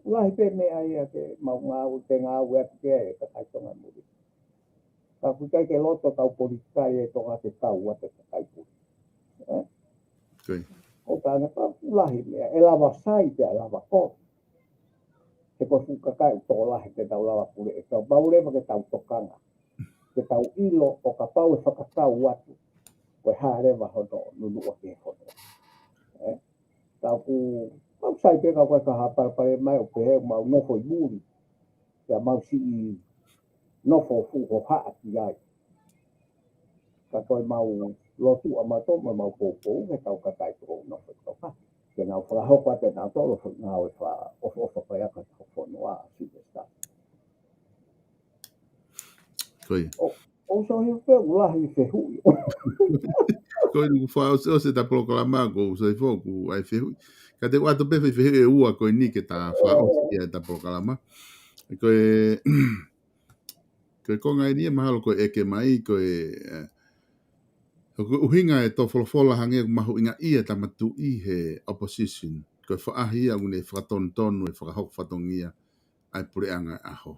lahi pē meʻa ia ke mau ngāue, te ngāue atu ke ai kakai Tonga ʻi muli. Ka ʻoku ʻikai ke loto kau politikale ʻe Tonga ke kau atu kakai puli. Ko e taha ʻoku lahi meʻa, ʻe lava sai pea lava ko. He ko e fuʻu kakai ʻoku tokolahi ke tau lava pule, ʻe tau pau leva ke tau tokanga. Ke tau ilo ʻo kapau ʻe fakakau atu. Ko e hā leva hono nunuʻa ke hono. Ka ʻoku, mau sai pē ka ko e ka hā palepale mai ʻo pehē mau nofo ʻi muli. Pea mau siʻi nofo fuʻu hohaʻa ki ai. Ka ko e mau lotu ʻa mautolu mo mau poupou, he tau kakai toko nofo ʻi Tonga. Ke nau fakahoko atu ʻenau tolo, ngāue fakaʻofoʻofa ko ia ka tau fonua, Silivesitā. ʻOku ou sio pē ʻoku lahi fehuʻi. Ko e ʻoku fakaʻosiʻosi ʻeta polokalama, ʻoku ou sio foki ʻoku ʻi ai fehuʻi. Ka te u ʻoatu pē fehuʻi ʻe ua ko eni ke ta fakaʻosi ia ʻeta polokalama. Ko e, ko e konga eni ia mahalo ko e ʻeke mai, ko e, ē, ko e ʻuhinga ʻetau folofola hangē ʻoku mahuʻinga ia ʻeta matuʻi he opposition. Ko e faʻahi ia ʻoku ne fakatonutonu e fakahoko fatongia ʻa e puleʻanga ʻaho.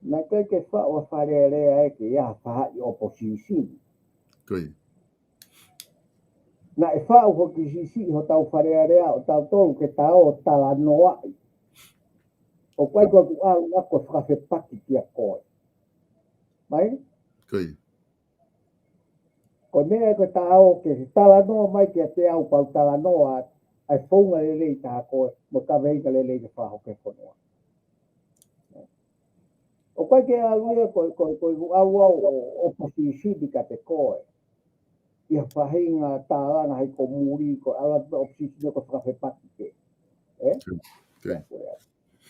Naʻe ʻikai ke faʻu ʻa Fale Alea ʻe ke ia faʻahi opposition. Naʻe faʻu hoki siʻisiʻi hotau Fale Alea ʻo tautolu ke ta ō talanoaʻi. ʻOku ʻikai ko ʻeku ʻalu ʻaʻaku ʻo fakafepaki kia koe. Mai? Ko e meʻa ko e ta ō ke talanoa mai kiate au pea u talanoa ʻa e founga lelei ʻa koe, mo e kaveinga lelei ke fakahoko e fonua. ʻOku ʻikai ke ʻalu ia ko, ko, ko ʻeku ʻalu au ʻo, ʻo opposition kiate koe. ʻI ha faʻahinga tālanga hei ko muli, ko e ʻalu atu opposition ko e fakafepaki pē. Ē?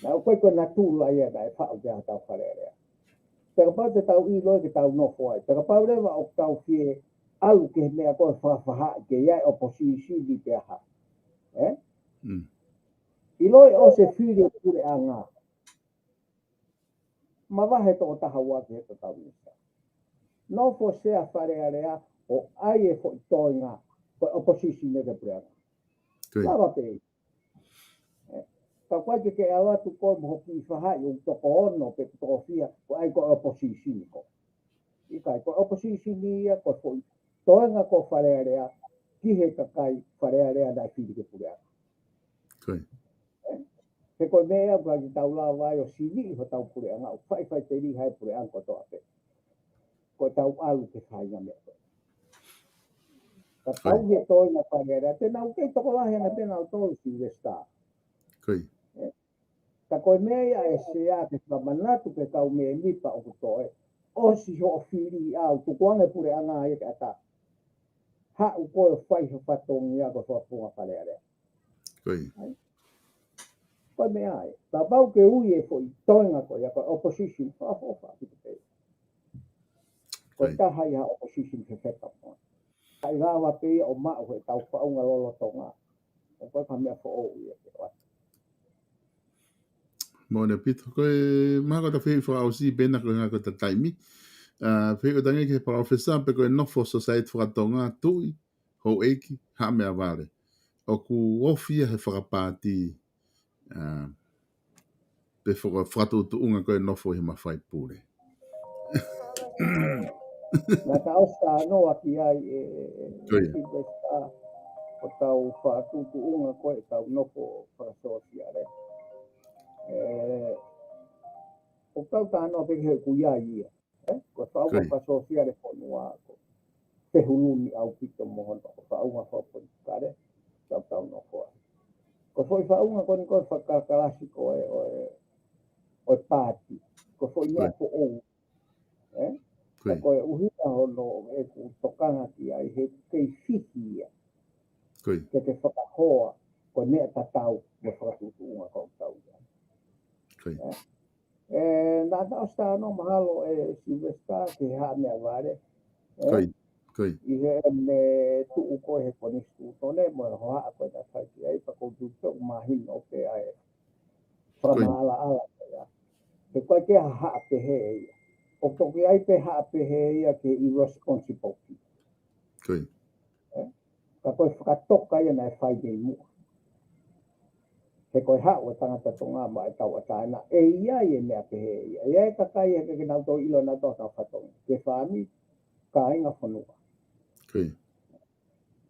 Naʻe ʻikai ko e natula ia naʻe faʻu pē ʻa hotau Fale Alea. Pea kapau te tau ʻilo ke tau nofo ai. Pea kapau leva ʻoku tau fie ʻalu ki he meʻa ko e fafahaʻi ke ʻi ai opposition pē ha. Ē? ʻIloʻi ʻosi e fili e puleʻanga. Mavahe toko taha ua ki he toko taha ua. Nofo Sea Fale Alea ʻo ʻai e foʻi toenga. Ko e opposition ʻe ke puleʻanga. Lava pē. Ka ʻoku ʻikai ke ke ʻalu atu koe mo hoʻo kiʻi faʻahi ʻoku toko ono pe toko fiha, ko e ʻai ko e opposition ko. ʻIkai ko e opposition ia ko e foʻi toenga ko Fale Alea, ki he kakai Fale Alea naʻe fili ke puleʻanga. He ko e meʻa ʻoku ʻikai ke tau lava ai ʻo siviʻi hotau puleʻanga, ʻo faʻifaʻiteliha e puleʻanga kotoa pē. Ko e tau ʻalu ke fai ngā meʻa ko ē. Ka tau he toenga Fale Alea, te nau kei tokolahi ange pē nautolu Silivesitā. Ka ko e meʻa ia ʻe Sea ke fakamanatu ki he kau mēmipa ʻoku toe. ʻOsi hoʻo fili au, tukuange puleʻanga ia ke ʻatā. Haʻu koe ʻo fai ho fatongia ko e fakapunga Fale Alea. Ko e meʻa ia. Kapau ke ui e foʻi toenga ko ia ko e opposition, fakaʻofoʻofa ʻaupito pē. Ko e taha ia ha opposition fefeka mo. ʻIkai lava pē ia ʻo maʻu he tau faʻunga lolotonga. ʻOku ʻikai ko ha meʻa foʻou ia ke ʻoatu. Moʻoni ʻaupito, ko e mahalo ko ʻeta fehuʻi fakaʻosi pē ena ko e ʻuhinga ko ʻeta taimi. ʻA, fehuʻi atu ange ki he palōfesa pe ko e nofo Sōsaieti Faka-Tonga, Tuʻi, Houʻeiki, Haʻa Meʻavale. ʻOku ofi ia he fakapaati, ʻa, pe faka-, fakatuʻutuʻunga ko e nofo ʻi he mafai pule. Naʻa ta ʻosi talanoa ki ai ē, ē, ē, Silivesitā. ʻo tau fakatuʻutuʻunga ko ē ʻetau nofo fakasōsiale. ʻE, ʻoku tau talanoa pē ki he ʻoku ʻi ai ia. ʻE, ko e faʻunga fakasōsiale fonua ko e fehuluni ʻaupito mo hono faʻunga fakapolitikale, tau tau nofo ai. Ko e foʻi faʻunga ko eni ko e fakakalasi ko ē ʻo e, ʻo e paati. Ko e foʻi meʻa foʻou. ʻE? Ka ko e ʻuhinga hono ʻeku tokanga ki ai he kei fihi ia. Ke ke fakahoa, ko e meʻa tatau, mo e fakatuʻutuʻunga ko ʻetau ia. ʻE, naʻa tau ʻosi talanoa mahalo ʻe Sylvester ki he haʻa meʻavale. ʻE? ʻI heʻene tuʻu ko ē he konisitūtone, mo e hohaʻa ko ē naʻe fai ki ai, pea ʻoku ou tui ʻoku mahino pē ʻa e fakamaʻalaʻala ko ia. He ko e ke haʻa pehē ia. ʻOku toki ʻi ai pē haʻa pehē ia ke irresponsible. ʻE? Ka ko e fakatoka ia naʻe fai mei muʻa. He ko e haʻu ʻa e tangata Tonga maʻa e tauʻatāina, ʻe ʻi ai e meʻa pehē ia. ʻE ʻi ai e kakai he ke nau tau ʻilo naʻa tau ka fatongi. Ke fāmi, kāinga fonua.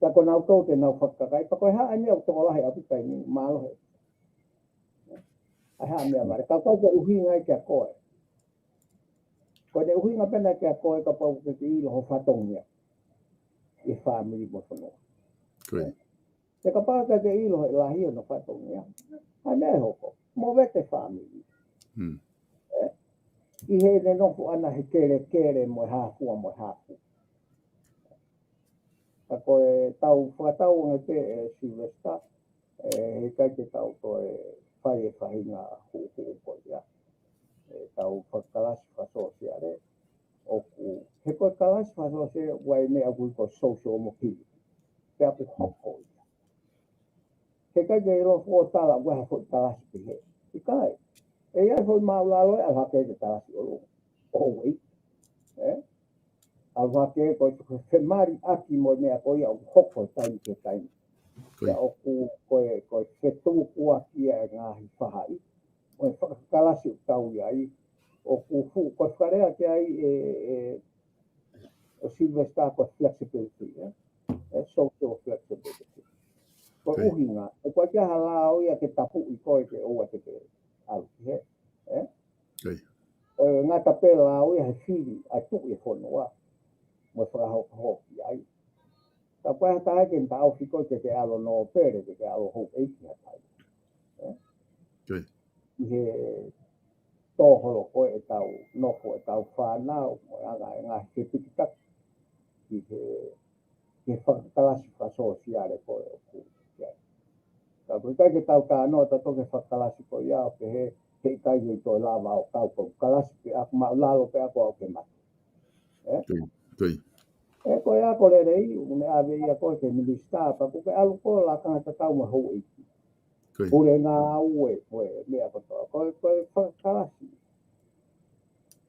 Ka ko nau tau te nau fakakakai, pea ko e haʻa eni ʻoku tokolahi ʻaupito eni, mālohi. ʻA e haʻa meʻavale, ka ko e ʻuhinga ia kia koe. Ko ʻene ʻuhinga pē ena kia koe kapau ʻoku ke ʻilo ho fatongia ʻi he fāmili mo e fonua. Te kapau ʻoku ke ʻilo he lahi hono fatongia. ʻA ē naʻe hoko. Mo vete fāmili. ʻE? ʻI heʻene nofo ʻana he kelekele mo e hāfua mo e hāfua. Ka ko e tau fakatau ange pē ʻe Sylvester, ʻe, he ʻikai ke tau toe fai e faʻahinga huʻuhuʻu ko ia. ʻE, tau fakakalasi fakasōsiale, ʻoku, he ko e kalasi fakasōsiale, ʻoku ʻi ai e meʻa ʻoku ui ko e social mobility. Pea ʻoku hoko ia. He ʻikai ke ʻilo foʻi tala, ʻoku ʻi ai ha foʻi kalasi pehē. ʻIkai. ʻE ʻi ai foʻi māʻulalo ʻe ʻalu hake ki he kalasi ʻolunga. ʻOku ʻi ai. ʻE? ʻAlu hake ko e tuku femali ʻaki mo e meʻa ko ia ʻoku hoko taimi ki he taimi. Pea ʻoku ko e, ko e fetukuaki ia e ngaahi fahaʻi. Mo e fakakalasi ʻoku tau ʻi ai. ʻOku fuʻu, ko e fakalea ki ai ʻe, ʻe, ʻe Sylvester ko e flexibility, ʻe? ʻE social flexibility. Ko e ʻuhinga, ʻoku ʻikai ke ʻi ai ha lao ia ke tapuʻi koe ke ʻoua te ke ʻalu ki hē, ʻe? ʻOku ngata pē lao ia he fili, ʻa e tuʻi e fonua, mo e fakahokohoko ai. Ka ko e hā e taha ke taʻofi koe ke ke ʻalu ʻo nōpele, ke ke ʻalu ʻo houʻeiki ha taimi. ʻE? ʻI he tō holo ko ē ʻetau nofo ʻetau fānau, mo e anga e ngaahi fepikitaki. ʻI he, he fakakalasi fakasōsiale ko ē ʻoku ʻi ai. Ka ʻoku ʻikai ke tau talanoa tautolu ki he fakakalasi ko ia ʻo pehē, he ʻikai ke toe lava ʻo kau ko e kalasi pē ʻaku māʻulalo pē ʻaku ʻo ke mate. ʻE? ʻE ko ia ko e lelei, ʻoku ne ʻave ia ko ē ki he minisitā, pea ʻoku ke ʻalu ko e lakanga tatau mo e houʻeiki. Pule ngāue, ko e meʻa kotoa, ko e, ko e fakakalasi.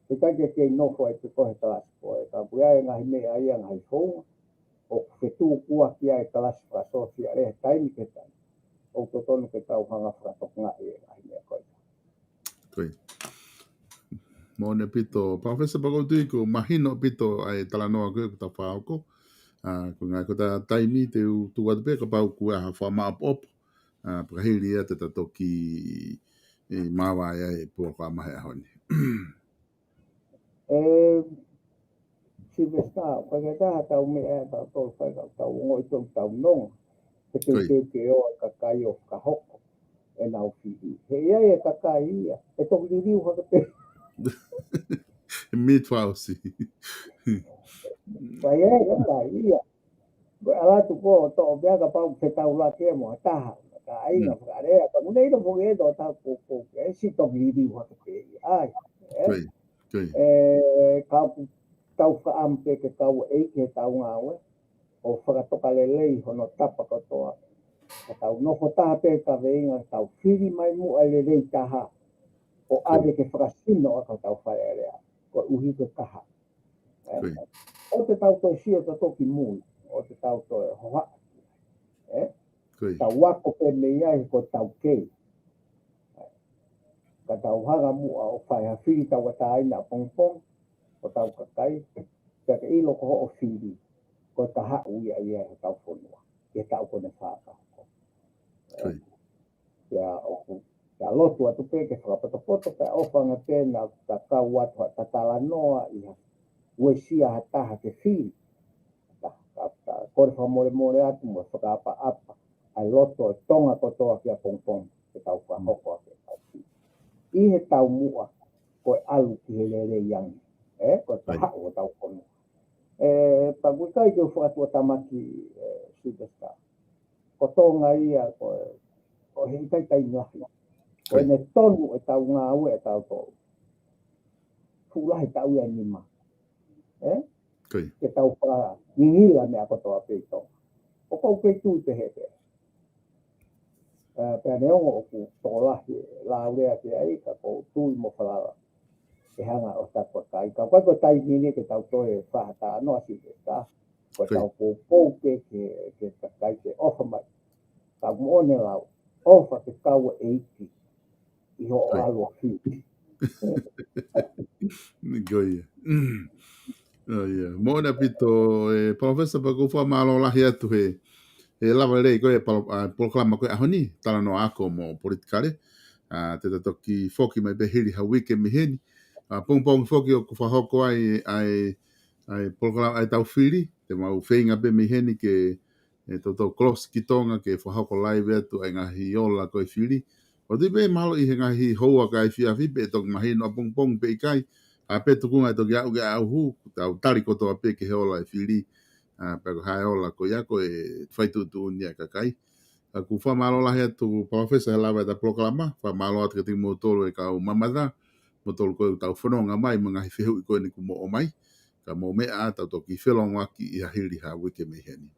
ʻIkai ke kei nofo ai pē ko e he kalasi ko ē, ka ʻoku ʻi ai e ngaahi meʻa ia ngaahi founga, ʻoku fetukuaki ai e kalasi fakasōsiale he taimi ki he taimi. ʻOku totonu ke tau hanga fakatokangaʻi e ngaahi meʻa ko ia. Moʻoni ʻaupito, Palōfesa, pea ʻoku ou tui ʻoku mahino ʻaupito ʻa e talanoa ko ē ʻoku tau fakahoko. ʻA, ko e ngaahi ko e taimi te u tuku atu pē kapau ʻoku ʻi ai ha fakamāʻopoʻopo. ʻA, pea ka hili ia te ta toki ʻe māvae ai e pō ka mahe ʻaho ni. ʻE, Sylvester, ʻoku ʻikai ke ʻi ai ha tau meʻa ʻe tau tolu fai ka tau ongoʻi tau tau nonga. He teuteu ke ō e kakai ʻo fakahoko ʻenau fili. He ʻi ai e kakai ia, ʻe toki liliu hake pē. Mid fausi. Ka ʻi ai e kakai ia. Ko e ʻalu atu ko ē ʻo toʻo pē kapau ke tau lake mo ha taha. Ka ʻai na fakalea, ka mune ino foki e tō tau ko, ko, ke si toki liliu hake pē ia. ʻAi, ʻe? ʻE, ka ʻoku tau fakaʻamu pē ke kau ʻeiki he tau ngāue, ʻo fakatoka lelei hono tapa kotoa. Ka tau nofo taha pē kaveinga, tau fili mai muʻa lelei taha, ʻo ʻave ke fakasino ʻa ka tau fai alea, koeʻuhi ko e kaha. ʻE? ʻOua te tau toe sio tautolu ki mui, ʻoua te tau toe hohaʻa. ʻE? Tau ako pē mei ai ko e tau kei. Ka tau hanga muʻa ʻo fai ha fili tauʻatāina ʻapongipongi, ʻo tau kakai, pea ke ʻilo ko hoʻo fili, ko e kahaʻu ia ia ʻe he tau fonua. ʻi he taʻu ko eni fā ka hoko. Pea ʻoku, pea lotu atu pē ke fakapotopoto, pea ʻofa ange pē naʻa ta kau atu ha tatalanoa ʻi ha uesia ha taha ke fili. Ka, ka, ka kole fakamolemole atu mo fakaʻapaʻapa ʻa e loto ʻo Tonga kotoa ki ʻapongipongi, ke tau fakahoko ʻaki ʻetau fili. ʻI he taumuʻa, ko e ʻalu ki he lelei ange. ʻE, ko e haʻu ʻo tau kono. ʻE, pea ʻoku ʻikai ke u fakatuʻatamaki, ʻe, Sylvester. Ko Tonga ia, ko, ko he ʻikai taimi lahi. Ko ʻene tonu ʻetau ngāue ʻe tautolu. Fuʻu lahi taʻu ia ʻe nima. ʻE? Ke tau fakangingila meʻa kotoa pē ʻi Tonga. ʻOku ou kei tui pehē pē. Ē, pea neongo ʻoku tokolahi e laulea ki ai, ka ʻoku ou tui mo falala ʻe hanga ʻo tapuakai. Ka ʻoku ʻikai ko e taimi ni ke tau toe fakatalanoa Sylvester. Ko ʻetau poupou pē ke, ke kakai ke ʻofa mai. Ka moʻoni e lau, ʻofa ke kau e ʻEiki ʻi hoʻo ʻalu ʻo fili. Ko ia. ʻO ia. Moʻoni ʻaupito, ʻe, Palōfesa, pea ʻoku ou fakamālō lahi atu he, he lava lelei ko e palo-, ʻa, polokalama ko e ʻaho ni, talanoa ako mo politikale. ʻA, te ta toki foki mai pē hili ha uike mei heni. ʻA, pongipongi foki ʻoku fakahoko ai, ʻa e, ʻa e polokalama ʻa ʻetau fili, te mau feinga pē mei heni ke, ʻe, toutou close ki Tonga ke fakahoko live atu ʻa e ngaahi ola ko e fili. ʻOku ou tui pē mahalo ʻi he ngaahi houa ka efiafi pē ʻe toki mahino ʻapongipongi pe ʻikai. ʻA, pe tukunga ʻe toki aʻu ke ʻauhu, tau tali kotoa pē ki he ola e fili. ʻA, pe ko e hā e ola ko ia ko e fai tuʻutuʻuni ʻa e kakai. ʻOku ou fakamālō lahi atu Palōfesa he lava ʻeta polokalama, fakamālō atu kiate kimoutolu e kau mamata, moutolu ko ē ʻoku tau fononga mai, mo e ngaahi fehuʻi ko eni kuo mou ʻomai, ka mou meʻa ā tau toki felōngoaki ʻi ha hili ha uike mei heni.